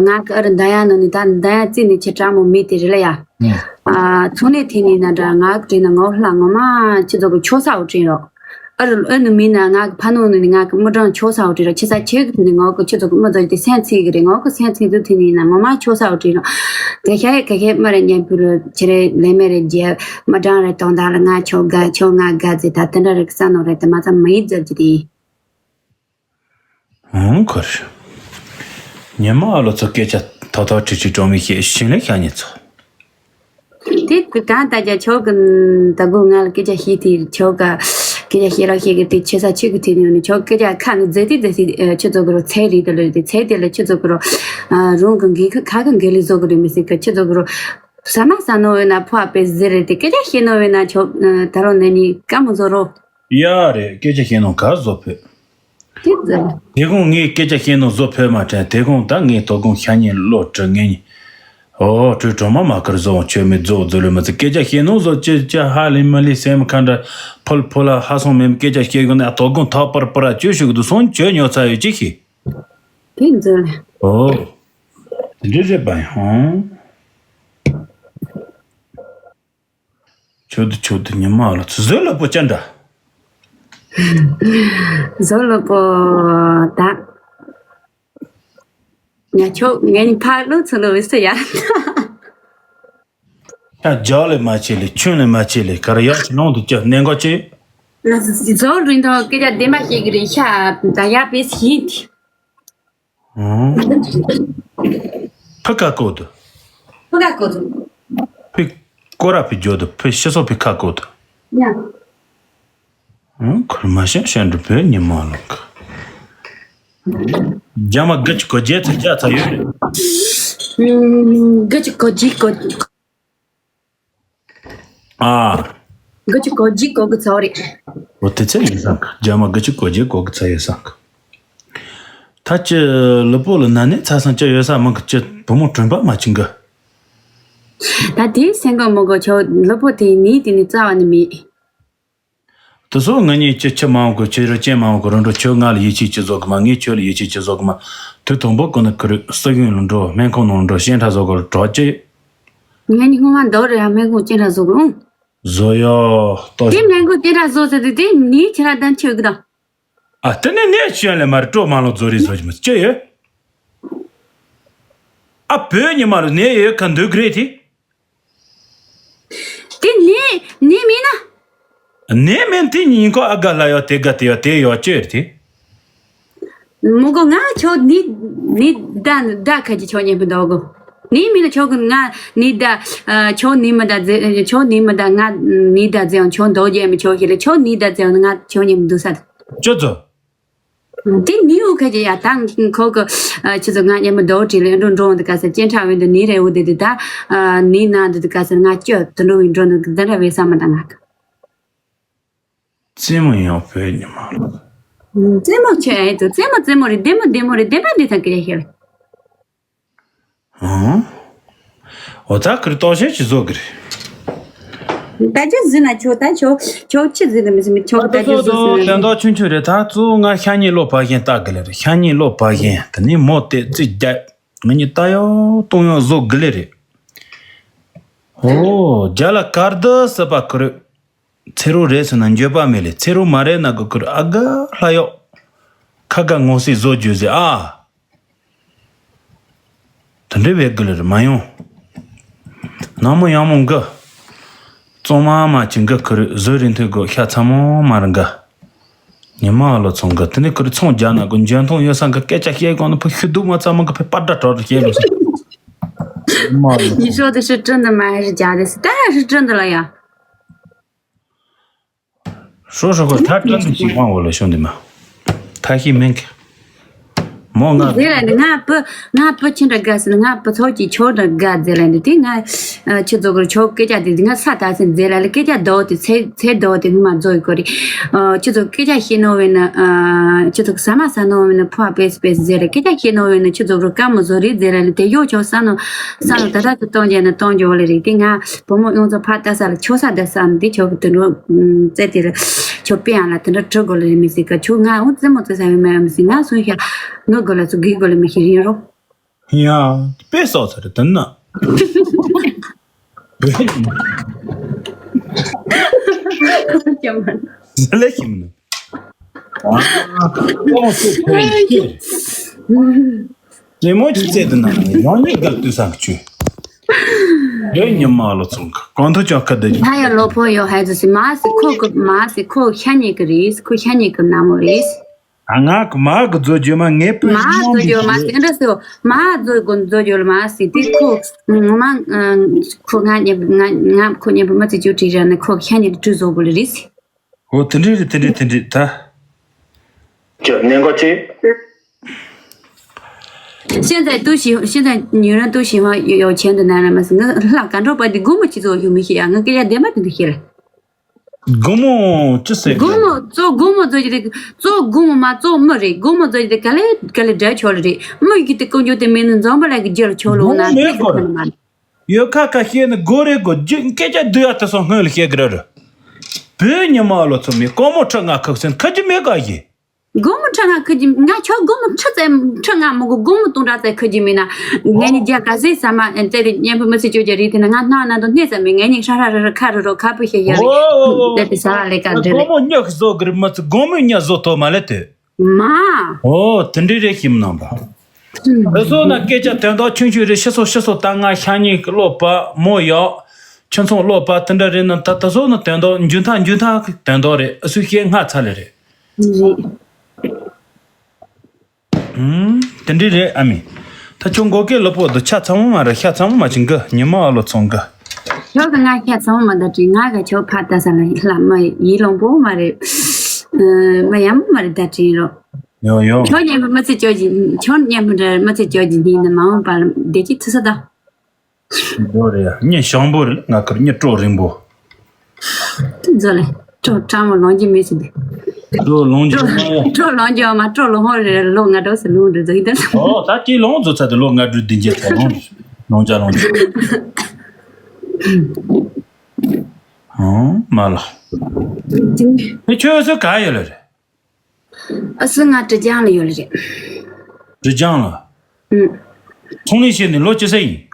ང་གི་ཨ་རི་འདའ་ཡ་ནོ་ནི་ད་འདའ་ཡ་རྩིས་ནི་ཁྱི་དྲག་མོ་མེད་དེ་རེད་ལ་ཡ། ཨ། ཚོང་ལས་ཐད་ནས་ན་འདྲ་ང་དྲིས་ན་ངའོ་ལྷ་ངོ་མ་ཁྱི་ཚོ་གི་ཆོ་ས་འོ་དྲིས་རོགས། ཨ་རུ་ཨ་ནུ་མིན་ན་ང་གི་ཕ་ནུ་ནི་ང་གི་མི་གྲངས་ཆོ་ས་འོ་དྲིས་རོགས་ཁྱི་ས་ཁྱེད་གི་ཐད་ནས་ངའོ་གི་ཁྱི་ཚོ་གི་མི་ཚོ་དེ་སེམས་ཚིག་གི་རེད་ངའོ་གི་སེམས་ཚིག་ཚོ་ཐད་ནས་ན་ངོ་མ་ཆོ་ས་འོ་དྲིས་རོགས། དེ་ཤ་ཡེ་ག་ཤེད་མ་རེད་ཉན་ཕུ་ལོ་ཁྱི་རེད་ལས་མེད་རེད་རྒྱལ་མི་གྲངས་རེད་དོན་དག་ལ་ང་ཆོ་དགའ་ཆོ་ང་དགའ་ཟེར་ད་དེ་འདྲ་རེད་གི་ས་ནོ་རེད་དེ་མ་ཚ་མ་ཡིད་ཟེར་གྱི་དེ་ཡིན། ཨང་ཁོ་རེ། ཉི་མ་ཨ་ལོ་ཚོ་སྐད་ཆ་ཐོག་ཐོག་ཁྲིག་ཁྲིག་གྲོང་མི་ཤེས་ཤིང་ལས་ཤ་ཉེ་ཚོ། དེ་དེ་གང་ལྟར་ཀྱང་ཁྱོད་ཀྱི་ད་གུ་ང་ལ་སྐད་ཆ་བཤད་དེ་ཁྱོད་ཀ་སྐད་ཆ་བཤད་རོགས་བཤད་གི་དེ་ཆེ་ས་ཆེ་གི་དེ་ནས་ནི་ཁྱོད་སྐད་ཆ་ཁ་ནས་རྫས་དེ་རྫས་སི་ཁྱེད་ཚོ་གི་རོ་ཚད་རིག་དེ་ལོས་དེ་ཚད་དེ་ལ་ཁྱེད་ཚོ་གི་རོ་རང་གི་འགན་ཁ་ཁ་གི་འགན་ལས་བཟོ་གི་རེད་མི་སྲིད་གི་ཁྱེད་ཚོ་གི་རོ་ཟ་མ་ཟ་ནོ་བས་ན་ཕོ་ཨ་པེ་ཟེར་རེད་དེ་སྐད་ཆ་བཤད་ནོ་བས་ན་ཁྱོད་ད་རོ་ནས་ནི་ཀ་མོ་བཟོ་རོ། ཡ་རེད་སྐད་ཆ་བཤད་ནོ་ག་བཟོ་ཕོད། དེ་ཙམ། དེ་གོང་ངས་སྐད་ཆ་བཤད་ནོ་བཟོ་ཕོད་མ་དྲན་དེ་གོང་ད་ངས་དོ་དགོང་ཤ་ཉེ་བློ་གྲི་ངེ་ཉེ། ཨོ་གྲོས་གྲོ་མ་མ་ཀར་བཟོ་འོང་ཆོས་མེད་རྫོགས་རྫོགས་ལོས་མ་ཚིག་སྐད་ཆ་བཤད་ནོ་བཟོ་ཅི་ཅི་ཧ་ལི་མ་ལི་སེམས་ཁ་འདྲ་ཕོལ་ཕོལ་ལ་ཧ་སོང་མེད་སྐད་ཆ་བཤད་གི་ན་དོ་དགོང་ཐག་པར་པར་ཅོ་ཞུག་དུ་སོང་ཅོ་ཉོ་ཚ་ཡོད་ཅི་ཤི། དེ་ཙམ། ཨོ། དེ་འདྲ་རེད་པ་ཡང་། ཆོད་དུ་ཆོད་དུ་ཉི་མ་ལ་ཚུ་བཟོད་ལ་པོ་ཅན་འདྲ། བཟོད་ལ་པོ་ད། ཡ་ཁྱོད་ངའི་ཕར་ལོག་ཚུར་ལོག་བྱེད་ཡ། ཡ་རྒྱག་ལས་མ་བྱེད་ལས། ཁྱོད་ལས་མ་བྱེད་ལས། ག་རེ་ཡག་ཅིག་ལོང་དུ་བཅུག་གནད་འགག་ཅིག་ང་ཚོ་རིང་ཐོག་སྐད་ཆ་བདེན་པ་བཤད་གི་རེད་ཤག་ད་ཡ་པེ་སི་ཡིན། ཨང་། ཕི་ཀ་ཀོ་དུ། ཕི་ཀ་ཀོ་དུ། ཕི་ཀོ་ར་ཕི་ཇོ་དུ། ཕི་ཤི་སོ་ཕི་ཀ་ཀོ་དུ། ཡ། ཨང་། ཁུར་མ་ཤ་ཤ་འགྲུབ་པའི་ཉི་མ་ལོག་རྒྱ་མ་གི་ཅི་གོ་རྒྱལ་ཚ་རྒྱ་ཚ་ཡོད་རེད། ཨང་། གི་ཅི་གོ་རྒྱལ་གོ། ཨ། གི་ཅི་གོ་རྒྱལ་གོ་གི་ཚ་རེད། འོ་དེ་ཚེ་ཡིན་སང་གི་རྒྱ་མ་གི་ཅི་གོ་རྒྱལ་གོ་གི་ཚ་ཡོད་སང་གི་ད་ཅི་ལུ་པོ་ལ་ན་ནས་ཚ་སང་ཅི་ཡོད་ས་མང་གི་ཅི་བུ་མོ་གྲོན་པ་མ་ཅིང་གི་ད་དེའི་སེང་གོ་མོ་གོ་ཁྱོད་ལུ་པོ་དེ་ནི་དེ་ནི་རྩ་བ་ནི་མེད། དེ་ཚོ་ང་གཉིས་ཀྱི་ཁྱི་མང་གི་ཁྱི་རུ་ཅན་མང་གི་རུ་འགྲོ། ཁྱོད་ང་ལ་ཡིད་ཆེས་ཅི་བཟོ་གི་མ། ངས་ཁྱོད་ལ་ཡིད་ཆེས་ཅི་བཟོ་གི་མ། དུས་དང་པོ་ཀུན་ནས་ཁུ་རུ་སྲིད་གཞུང་ལ་འགྲོ། སྨན་ཁང་ནང་འགྲོ། སྐྱེས་འཕྲ་བཟོ་གི་གྲོགས་ཅི། ངས་ནི་སྔོན་མ་འདོར་རེད། སྨན་ཁང་སྐྱེས་འཕྲ་བཟོ་གི་རུང་། བཟོ་ཡོ་ཏོ། དེ་སྨན་ཁང་སྐྱེས་འཕྲ་བཟོ་ཟེར་དུས་དེ་ནི་ཁྱེད་རང་དང་ཁྱོད་གི་དང་། ཨ་དེ་ནས་ནས་ཤོན་ལས་མ་རེད། སྤྲོ་མང་ལོ་བཟོ་རེས་བཟོ་གི་མ་ཅི་ཡོད། ཨ་བོད་ཉི་མ་ལ་ནས་ཡོད་ཁ་འདུག་གི་རེད་དེ། དེ་ནི་ནི་མིན་ན། ནི་མིན་དེ་ཉིན་ཁོ་ཨ་དགའ་ལ་ཡོད་དེ་དགའ་དེ་ཡོད་དེ་ཡོད་ཅེར་དེ། མོ་གོ་ང་ཁྱོད་ནི་ནི་ད་ད་ཁ་ཅི་ཁྱོད་ཉན་པ་འདོག་གོ། ནི་མིན་ན་ཁྱོད་གི་ང་ནི་ད་ཁྱོད་ནི་མ་ད་ཟེ་ཁྱོད་ནི་མ་ད་ང་ནི་ད་ཟེ་ཡང་ཁྱོད་འདོག་རྒྱལ་མི་ཁྱོད་ཤི་ལ་ཁྱོད་ནི་ད་ཟེ་ཡང་ང་ཁྱོད་ཉན་པ་འདུག་ས། ཅོ་ཙོ། དེ་ནི་འུ་ཁ་ཅི་ཡ་ད་ཁོ་གི་ཁྱི་ཚོ་ང་ཉན་པ་འདོག་དྲིས་ལ་འགྲོ་འགྲོ་འདི་ག་ས་སྐྱེས་འཕྲ་བའི་འདི་ནི་རེ་འུ་དེ་དེ་ད་ནི་ན་འདི་དེ་ག་ས་ང་ཅོ་དུ་འགྲོ་བའི་འགྲོ་འདི་འདི་འདྲ་བའི་ས་མ་ད་ང་གི་རྩེད་མོ་ཡང་བོད་ཉི་མ་ལ། རྩེད་མོ་ཆེ་ཨེ་དུ་རྩེད་མོ་རྩེད་མོ་རེད། བདེ་མོ་བདེ་མོ་རེད། བདེན་པ་འདི་ཐང་ཀི་རེ་ཤེར། ཨང་། འོ་ད་ཁིར་ལྟོགས་ཤེས་ཀྱི་བཟོ་གི་རེད། ད་ཅི་ཟིན་ན་ཆོག་ད་ཆོག་ཆོག་ཅི་ཟིན་ན་མི་ཟིན་མི་ཆོག་ད་ད་ཅི་ཟོ་ཟོ་ཟོ་ཟིན་ན་དོན་དག་ཆུང་ཆུང་རེད། ད་གཙོ་བོ་ང་ཤ་ཉེ་ལོ་ཕ་གཞན་ལྟ་གི་ལེ་རེད། ཤ་ཉེ་ལོ་ཕ་གཞན་དེ་ནི་མོ་དེ་རྩིས་རྒྱབ་ང་གཉིས་ལྟ་ཡོ་གཏོང་ཡོ་བཟོ་གི་ལེ་རེད། ཨོ་རྒྱ་ལ་གར་དུ་སི་པ་ཁིར། ཚེ་རོགས་རེད་ཟེར་ན་འགྱོད་པ་མེད་ལེ། ཚེ་རོགས་མ་རེད་ན་གི་ཁུར་ཨ་དགའ་ལྷ་གཡོག་ཁ་དགའ་ངོ་སི་བཟོ་རྒྱུ་ཟེར་ཨ། དེ་འདྲའི་བས་གི་ལེར་མ་ཡོང་། ནང་མོ་ཡང་མོ་འགི། གཙང་མ་མ་ཅི་འགི་ཁུར་བཟོ་རིན་ཐོས་གོ་ཤ་ཚ་མོ་མ་ར་འགི། ཉི་མ་ཨ་ལོ་ཚོང་གི་དེ་ནས་ཁུར་ཚོང་རྒྱག་ན་གི་འཇོན་ཐོང་ཡོད་ས་འགི་སྐད་ཆ་བཤད་གོང་ན་ཕུ་ཤུ་དུ་མ་ཚ་མ་གི་ཕེ་པ་འདྲ་གྲོགས་རུ་བཤད་ལོ་ས། ཉི་མ་ཨ་ལོ་ཉི་ཤོ་དུ་ཧྲི་ཀྲི་འདི་མ་ཧྲི་རྒྱག་དེ་སི་ད་ཧྲི་ཀྲི་འདི་ལ་ཡ། ཧྲོ་ཧྲོ་ཁོ་ཐ་ཀྲན་དུ་ཞིག་དབང་འོ་ལ་ཤོང་དེ་མ། ཐ་ཤི་མེན་ཁེ། མོ་ང་། དེ་ལ་ནི་ང་བུ་ང་བུ་ཁྱི་འདྲ་དགའ་སི་ནི་ང་བུ་ཚོགས་ཀྱི་ཆོ་འདྲ་དགའ་མཛེ་ལ་ནི་དེ་ང་ཁྱི་ཚོ་གི་ཆོ་སྐད་ཆ་དེ་ང་ས་ད་སི་མཛེ་ལ་ལ་སྐད་ཆ་ཟློག་དེ་ཚེ་ཚེ་ཟློག་དེ་ངུ་མ་ཚོ་ཡི་གོ་རེ། ཁྱི་ཚོ་སྐད་ཆ་བཤད་ནོ་བས་ན་ཁྱི་ཚོ་ཟ་མ་ཟ་ནོ་བས་ན་ཕོ་བ་པེས་པེས་མཛེ་ལ་སྐད་ཆ་བཤད་ནོ་བས་ན་ཁྱི་ཚོ་གི་ཀ་མོ་བཟོ་རེ་མཛེ་ལ་ལ་དེ་གཡོ་ཆོག་ས་ནོ་ས་ནོ་ད་ད་དུ་གཏོང་རྒྱ་ན་གཏོང་རྒྱ་བ་ལ་རེ་དེ་ང་བུ་མོ་གཡོང་ཚོ་ཕར་ལྟ་ས་ལ་ཆོ་ས་ལྟ་ས་འདི་ཆོ་གི་དུད་འགྲོ་རྩེ་དེ་ལ་ཆོ་པེ་ཡང་ལ་དུད་འགྲོ་གྲི་དགོ་ལ་རེ་མི་སྲིད་ཀ་ཆོ་ང་འུ་རྩེད་མོ་རྩེ་ས་ཡོད་མ་ཡོད་མི་སྲིད་ང་སུན་ཤ་ངུ་དགོ་ལ་ཚོ་གི་དགོ་ལ་མི་ཤེས་རིན་རོ། ཡ། དཔེ་སོགས་ཚར་དུ་ན། ལས་ཤིམ་ནི། ཨ། ཀོང་སུ་ཁོ་ཡི་ཁྱེར། རྩེད་མོ་ཅི་རྩེད་དུ་ན་ཡང་ཉིད་དགའ་དུས་སང་གི་བཅུ། ཡོད་ཉི་མ་ལོ་ཚོང་གི་གང་ཐུབ་ཀྱང་ཁ་བརྡ་རྒྱུ། ད་ཡ་ལོ་ཕོ་ཡོ་ཧའི་ཙི་སི་མ་སི་ཁོ་གི་མ་སི་ཁོ་ཤ་ཉེ་གི་རེད། ཁོ་ཤ་ཉེ་གི་ན་མོ་རེད། ཨ་ང་གི་མ་གི་མཛོ་རྒྱུ་མ་ངའི་བུ་མ་མཛོ་རྒྱུ་མ་སི་འདྲ་སི་མ་མཛོ་གི་མཛོ་རྒྱུ་ལ་མ་སི་དེ་ཁོ་ང་མ་ཁོ་ང་ཉེ་ང་ང་ཁོ་ཉེ་བུ་མ་ཙི་ཅུ་ཁྲི་ར་ནི་ཁོ་ཤ་ཉེ་གི་ཁྲུ་བཟོ་གི་ལ་རེད། འོ་དེ་འདྲས་རེད། དེ་འདྲས་དེ་འདྲས་ད། ཅི་གནད་འགག་ཅི། 现在都喜现在女人都喜欢有有钱的男人嘛，是我那感觉把你姑母去做有没有啊？我给人家点嘛点的去了。 དགོང་མོ་ཅི་ཟེར། དགོང་མོ་ཚོ་དགོང་མོ་ཚོ་ཡི་ཚོ་དགོང་མོ་མ་ཚོ་མི་རེད། དགོང་མོ་ཚོ་ཡི་ག་ལེ་ག་ལེ་འདྲ་ཆོག་ལེ་རེད། མི་ཡི་དེ་ཀུན་སྤྱོད་དེ་མེད་ནི་འཛོམས་པ་ལ་གི་རྒྱུ་ལ་ཆོག་ལོ་ན་དགོང་མོ་མེད་དེ་གོ་ཁོ་ན་མ་རེད། ཡོད་ཁ་ཁ་བཤད་ནི་དགོ་རེད་དགོ་རྒྱུ་སྐད་ཆ་བསྡུ་ཡ་དེ་སོང་སྔོན་ལ་བཤད་གི་ར་ར། བོད་ཉི་མ་ལོ་ཚོ་མི་ཀོ་མོ་ཁྲི་ང་ཁག་སེན་ཁ་ཅི་མེད་ག་ཡི། སྒོར་མོ་ཁྲི་ང་ཁ་ཅི་ང་ཁྱོད་སྒོར་མོ་ཁྲི་ཙམ་ཁྲི་ང་མི་དགོ། སྒོར་མོ་སྟོང་ཕྲག་ཙམ་ཁ་ཅི་མིན་ན་ངས་ནི་རྒྱ་ག་ཟེ་ས་མ་ཨེ་ཙེ་རེ་གཉན་པོ་མི་སི་ཅོ་རྒྱ་རི་དེ་ན་ང་སྣང་ན་དོ་སྣེ་ཙམ་མི་ངས་ནི་ཧྲ་ཧྲ་ར་ར་ཁ་རུ་རོ་ཁ་པོ་ཤེ་ཡ་རེ། ཨོ་ཨོ་ཨོ། དེ་དེ་ས་ལ་ལེ་ཀ་འདྲི་སྒོར་ལེ། མོ་ཉག་བཟོ་གི་རི་མི་ཚོ་སྒོར་མོ་ཉག་བཟོ་ཐོ་མ་ལེ་དེ། མ། ཨོ་དེ་འདྲི་རེ་ཤིམ་ནང་པ། དེ་ཚོ་ན་སྐད་ཆ་དོན་དག་ཆུང་ཆུང་རེད། ཤི་སོང་ཤི་སོང་། ད་ང་ཤ་ཉེ་གི་བློ་བབ་མོ་ཡག་ཁྱོད་ཚོ་བློ་བབ་དེ་འདྲ་རེད་ན། ད་ད་སོ་ན་དོན་དག་འཇུ་ཐང་འཇུ་ཐང་གི་དོན་དག་རེད། ཨ་སུ་ཤེས་ང་ཚ་ལེ་རེད། རེད། ཨུམ། དེ་འདྲ་རེད་ཨ་མི། ད་ཁྱོད་མགོ་སྐེ་ལོ་པོ་འདི་ཆ་ཚང་མ་མ་རེད། ཤ་ཚང་མ་མ་ཅིག་གི་ཉི་མ་ཨ་ལོ་ཚོང་གི། ཁྱོད་ཀྱི་ང་ཤ་ཚང་མ་མ་ད་དྲིན། ང་ག་ཁྱོད་ཕ་ད་ས་ལ་ལ་མ་ཡི་ལོང་པོ་མ་རེད། ཨ་མ་ཡམ་མ་རེད་ད་དྲིན་རོ། ཡོ་ཡོ། ཁྱོད་ཉན་པ་མ་ཚེ་ཅོ་ཅི། ཁྱོད་ཉན་པ་འདྲ་མ་ཚེ་ཅོ་ཅི་ནི་ནི་མ་འོངས་པ་ལ་བདེ་སྐྱིད་ཐུག་ས་ད། འགྲོ་རེད་ཡ། ཉིན་ཞང་པོ་རེད། ང་ཁར་ཉིན་སྤྲོ་རིང་པོ། ཛོ་ལེ། སྤྲོ་སྤྲ་མོ་ལོང་གི་མི་སྲིད་དེ། སྤྲོ་ལོང་གི་སྤྲོ་མ་ཡ། སྤྲོ་ལོང་གི་མ་སྤྲོ་ལོང་ཧོ་རེད། ལོ་ང་འགྲོ་སི་ལོང་རེད་ཛོ་ཡི་ད། ཨོ་ད་ཀྱི་ལོང་ཛོ་ཚ་དེ་ལོ་ང་འགྲོ་དེ་འཇེ་ཚ་ལོང་ལོང་ཅ་ལོང་ཅ། ཨོ་མ་ལ། དེ་ཁྱོད་སུ་ག་ཡོད་ལ་རེད། ཨ་སུ་ང་ཀྲི་ཅང་ལ་ཡོད་ལ་རེད། ཀྲི་ཅང་ལ། ཨུ། ཚོང་ལས་བྱེད་ནས་ལོ་ཅི་ས་ཡིན།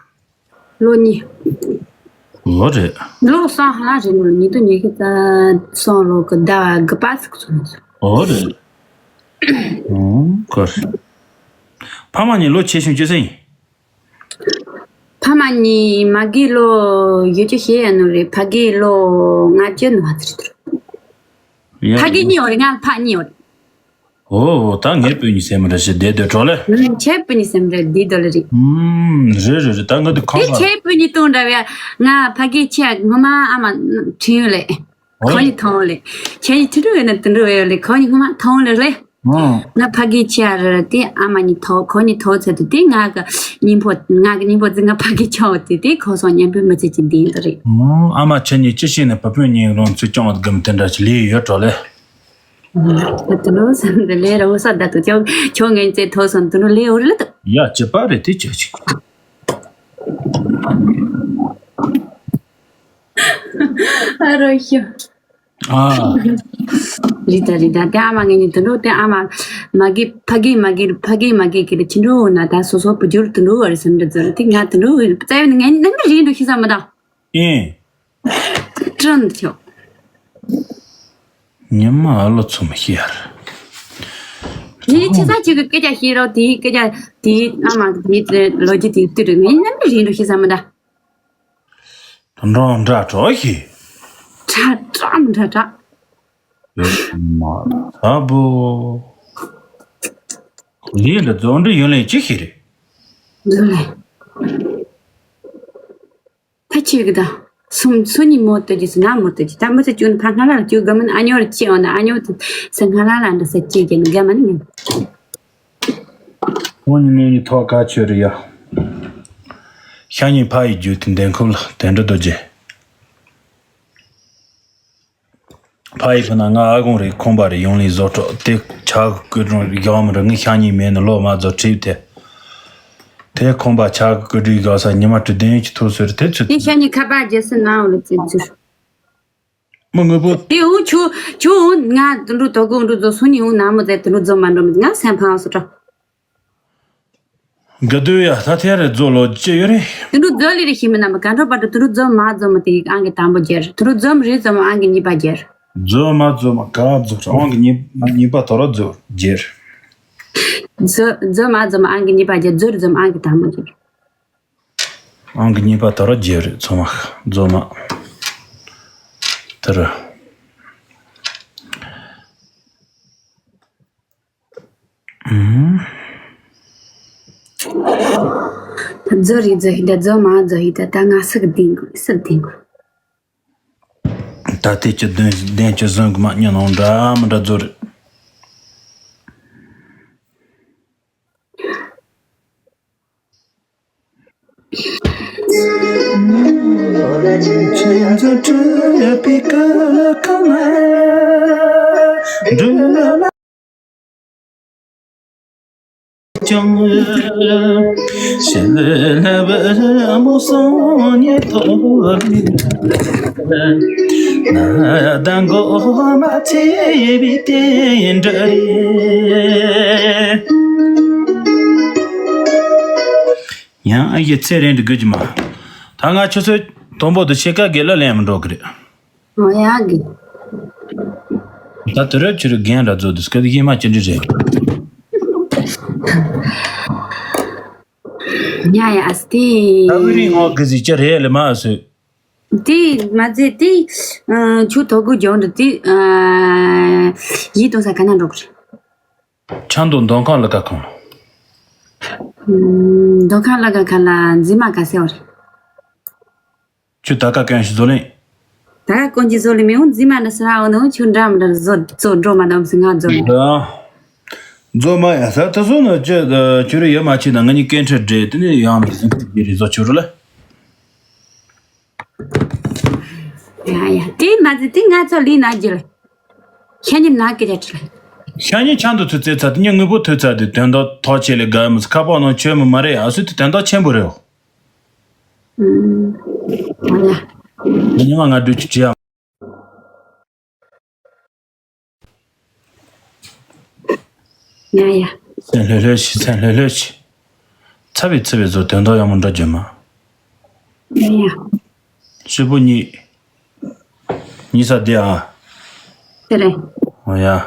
ལོ་གཉིས། ལོ་རེད། ལོ་སང་ཧ་ལ་རེད་ལོ། ཉིས་སྟོང་ཉི་ཤུ་རྩ་གསུམ་ལོ་གི་ཟླ་དགུ་པ་ཟིག་སོང་སོང་། ཨོ་རེད། ཨོ་ཀོ། ཕ་མ་གཉིས་ལོ་ཆེ་ཆུང་ཅི་ས་ཡིན། ཕ་མ་གཉིས་མ་གི་ལོ་ཡོད་ཅི་ཤེས་ཡ་ནོ་རེད། ཕ་གི་ལོ་ལྔ་བཅུ་ནོ་ཧ་ཚི་རེད། ཡ། ཕ་གི་གཉིས་ཡོད་རེད། ང་ཕ་གཉིས་ཡོད་རེད། ཨོ་ཨོ། ད་ངའི་སྤུན་གཉིས་སེམས་ར་ཞེ་བདེ་བདེ་གྲོགས་ལེ། ཨུམ། ཁྱེད་སྤུན་གཉིས་སེམས་ར་བདེ་དོ་ལེ་རེད། ཨུམ། རེད་རེད་རེད། ད་ང་དུ་ཁང་པ། ཁྱེད་སྤུན་གཉིས་དང་འདྲ་བའི་ང་ཕ་གི་ཆེ་ངོ་མ་ཨ་མ་ཁྲིན་ཡོད་ལེ། ཨོ། ཁོ་གཉིས་ཐོང་ལེ། ཁྱེད་གཉིས་ཐུ་ཐུ་ཡོད་ན་དུ་འགྲོ་ཡོད་ལེ། ཁོ་གཉིས་ངོ་མ་ཐོང་ལེ་ལེ། ཨོ། ང་ཕ་གི་ཆེ་ར་དེ་ཨ་མ་གཉིས་ཐོ་ཁོ་གཉིས་ཐོ་ཚེ་དུ་དེ་ང་གི་སྙིང་པོ་ང་གི་སྙིང་པོ་ཙི་ང་ཕ་གི་ཆོ་དེ་དེ་ཁོ་སོང་ཉན་པོ་མི་ཚེ་ཅི་འདི་འདི་རེད། ཨོ། ཨ་མ་ཁྱེད་གཉིས་ཅི་ཤེས་ནས་བུ་སྤུན་གཉིས་རང་ཚུལ་སྐྱོང་བ་དགམ་དེ་འདྲ་ཞིག་ལས་ཡོད་གྲོགས་ལེ། དུ་ལོ་སམ་དུ་ལེ་ར་འོ་ས་ད་དུ་ཅོ་ཁྱོ་ངན་ཙེ་ཐོ་སོན་དུ་ལོ་ལེ་འོ་རེ་ལ་དུ། ཡ་ཅི་པ་རེ་དེ་ཅི་ཅི། ཨ་རོ་ཤོ། ཨ། རི་ད་རི་ད་དེ་ཨ་མ་ངན་ནི་དུ་ལོ་དེ་ཨ་མ་མ་གི་ཕ་གི་མ་གི་ཕ་གི་མ་གི་གི་རི་ཆི་འགྲོ་ན་ད་སོ་སོ་བུ་ཇུར་དུ་ལོ་རི་སམ་དུ་ཛོ་རི་དེ་ང་དུ་ལོ་རི་ཙེ་ཡོ་ངན་ནམ་རི་འགྲོ་ཤི་ས་མ་ད། ཨིན། ཀྲང་ཆོ། ཉི་མ་ཨ་ལོ་ཚོ་མི་ཤེས་ཡར། དེའི་ཆེ་ས་ཆེ་གི་སྐད་ཆ་བཤད་རོགས། དེའི་སྐད་ཆ་དེའི་ཨ་མ་དེའི་ལོ་རྒྱུས་དེའི་ཏི་རུ་ངས་ནམ་རིང་རུ་ཤེས་ས་མི་འདྲ། དོན་གྲོགས་འདྲ་གྲོགས་ཤིག་འདྲ་འདྲ་འདྲ། ཡོད་མ་ཐ་བུ། ལས་ལ་རྫོགས་འདྲི་ཡོད་ལས་ཅི་ཤེས་རེད། ལས། ཕ་ཆོས་གི་ད། སུམ་སུ་ཉི་མོ་ཏོ་ཇི་སུ་ན་མོ་ཏོ་ཇི་ད་མི་ཚེ་ཅུན་ཕ་སྔ་ལ་ཅུ་ག་མིན་ཨ་ཉོ་ར་ཅི་འོ་ན་ཨ་ཉོ་ཏི་སུ་སྔ་ལ་ལ་འདྲ་ས་ཅི་གི་ནི་ག་མིན་ངན། ཁོང་ཉི་མོ་ཉི་ཐོག་ཁ་ཆོས་རི་ཡ། ཤ་ཉི་ཕ་ཡི་རྒྱུད་དེ་འདན་ཁུབ་ལ་དེ་འདྲ་རྡོ་རྗེ། ཕ་ཡི་ཕུ་ན་ང་ཨ་གོང་རེ་ཁོང་པ་རེ་ཡོང་ལི་བཟོ་གྲོགས་དེ་ཆག་གི་ཀུ་རུང་བཞག་མི་ར་ངི་ཤ་ཉི་མེད་ནི་ལོ་མ་རྫོ་ཁྲིབ་དེ། དེ་ཁོང་པ་ཆག་གི་ཀུ་རུ་བཞག་ས་ཉི་མ་དྲུག་དེ་ཡོད་ཀྱི་ཐུག་ཟེར་དེ་ཚུད། དེ་ཤ་ཉི་ཁ་པར་རྒྱལ་སྲིད་ནང་ལ་བཙན་ཚུར། མི་དངོས་པོ། དེ་འུ་ཆུ་ཆུ་འུ་ང་དུ་འགྲོ་དོ་གུ་འགྲོ་རྫོ་སུ་ཉི་འུ་ན་མོ་ཟེར་དུ་འགྲོ་རྫོ་མ་འགྲོ་མི་ང་སེམས་ཕངས་སུ་གྲོགས། ག་དུས་ཡ་ད་ཐེ་རེ་རྫོ་ལོ་ཅི་ཡོད་རེད། དུ་འགྲོ་རྫོ་ལི་རེ་ཤི་མི་ན་མ་ག་འགྲོ་པ་དུ་དུ་འགྲོ་རྫོ་མ་རྫོ་མ་དེ་ཨང་གི་དང་པོ་རྒྱལ་དུ་འགྲོ་རྫོ་མ་རེ་རྫོ་མ་ཨང་གི་གཉིས་པ་རྒྱལ། རྫོ་མ་རྫོ་མ་ག་རྫོ་ཨང་གི་གཉིས་གཉིས་པ་དོ་ར་རྫོ་རྒྱལ། རྫོ་རྫོ་མ་རྫོ་མ་ཨང་གི་གཉིས་པ་རྒྱལ་རྫོ་རེ་རྫོ་མ་ཨང་གི་དང་པོ་རྒྱལ། ཨང་གི་གཉིས་པ་དོ་ར་རྒྱལ་རེད་ཚོ་མ་རྫོ་མ་དེ་ར། རྫོ་རི་རྫོ་ཧི་ད་རྫོ་མ་རྫོ་ཧི་ད་ད་ང་སུ་གི་ལྡིང་དགོས་སུ་ལྡིང་དགོས། ད་ལྟའི་ཀྱི་བདུན་བདུན་ཀྱི་བཟུང་གི་མ་ཉོ་ནང་འདྲ་མི་འདྲ་རྫོ་རི། ཡང་ཨ་ཡེ་ཚེ་རིང་འདི་དགོས་ཀྱི་མ། ད་ང་ཆུ་ཚོད་དང་པོ་དུ་ཕྱེད་ཀ་གེ་ལ་ལེན་མི་འགྲོ་གི་རེད། ཨོ་ཡ་གི། ད་དུ་ར་ཆུ་རུ་རྒན་ར་ཛོ་དུ་སྐད་ཡེ་མ་ཅི་འདྲི་རེད། ཉ་ཡ་ཨ་སི་ཏི། ད་བི་རི་ངོ་གི་ཟི་ཅི་རེད་ལེ་མ་སུ། དེ་མ་ཟེ་དེ་ཆུ་ཐོག་གུ་ཇོང་དུ་དེ་ཡིད་དུ་ས་ག་ན་འགྲོ་གི་རེད། ཆང་དུ་འདོན་ཁང་ལ་ཀ་ཁང་། འདོན་ཁང་ལ་ཀ་ཁང་ལ་འཛིན་མ་ག་སེ་བ་རེད། ཁྱོད་ད་ཀ་གན་ཞིག་བཟོ་ལེན། ད་ཀ་གོན་གྱི་བཟོ་ལེན་མི་འོང་འཛིན་མ་ནི་སི་ར་འོ་ནི་ཁྱོད་འདྲ་མི་འདྲ་བཟོ་བཟོ་འགྲོ་མ་དམ་སི་ང་བཟོ་ལེན། ད་བཟོ་མ་ཡ་ས་ད་བཟོ་ནི་ཁྱོད་ཁྱོད་རེ་ཡ་མ་ཆེ་ན་ང་གཉིས་སྐད་འཕྲད་འདྲེ་དེ་ནི་ཡང་མི་ཟིན་ཁུར་གྱི་རེ་བཟོ་ཁྱོད་རུ་ལ། ཡ་ཡ་དེ་མ་ཟེ་དེ་ང་ཚོ་ལི་ན་རྒྱུ་ལ། ཤ་ཉེ་ན་སྐད་ཆ་དྲི་ལ། ཤ་ཉེ་ཆང་དུ་ཐུ་ཚེ་ཚ་དེ་ཉིན་དངོས་པོ་ཐུ་ཚ་དེ་དོན་དག་ཐོག་ཆེ་ལེ་དགའ་མི་ཁ་པག་ནང་ཆོས་མི་མ་རེད་ཨ་སུ་དེ་དོན་དག་ཆེན་པོ་རེད། ཨུམ། ཨོ་ཡ། ཉི་མ་ང་འགྲུལ་གྱི་བྲིས་ཡ། ཡ་ཡ། སེམས་ལྷོད་ལྷོད་བྱེད། སེམས་ལྷོད་ལྷོད་བྱེད། ཚ་བའི་ཚ་བའི་བཟོ་དོན་དག་ཡག་མོ་འདྲ་བརྗོད་མ། ཡ་ཡ། ཤོག་བུ་གཉིས། གཉིས་ས་དེ་ཨ། དེ་རེད། ཨོ་ཡ།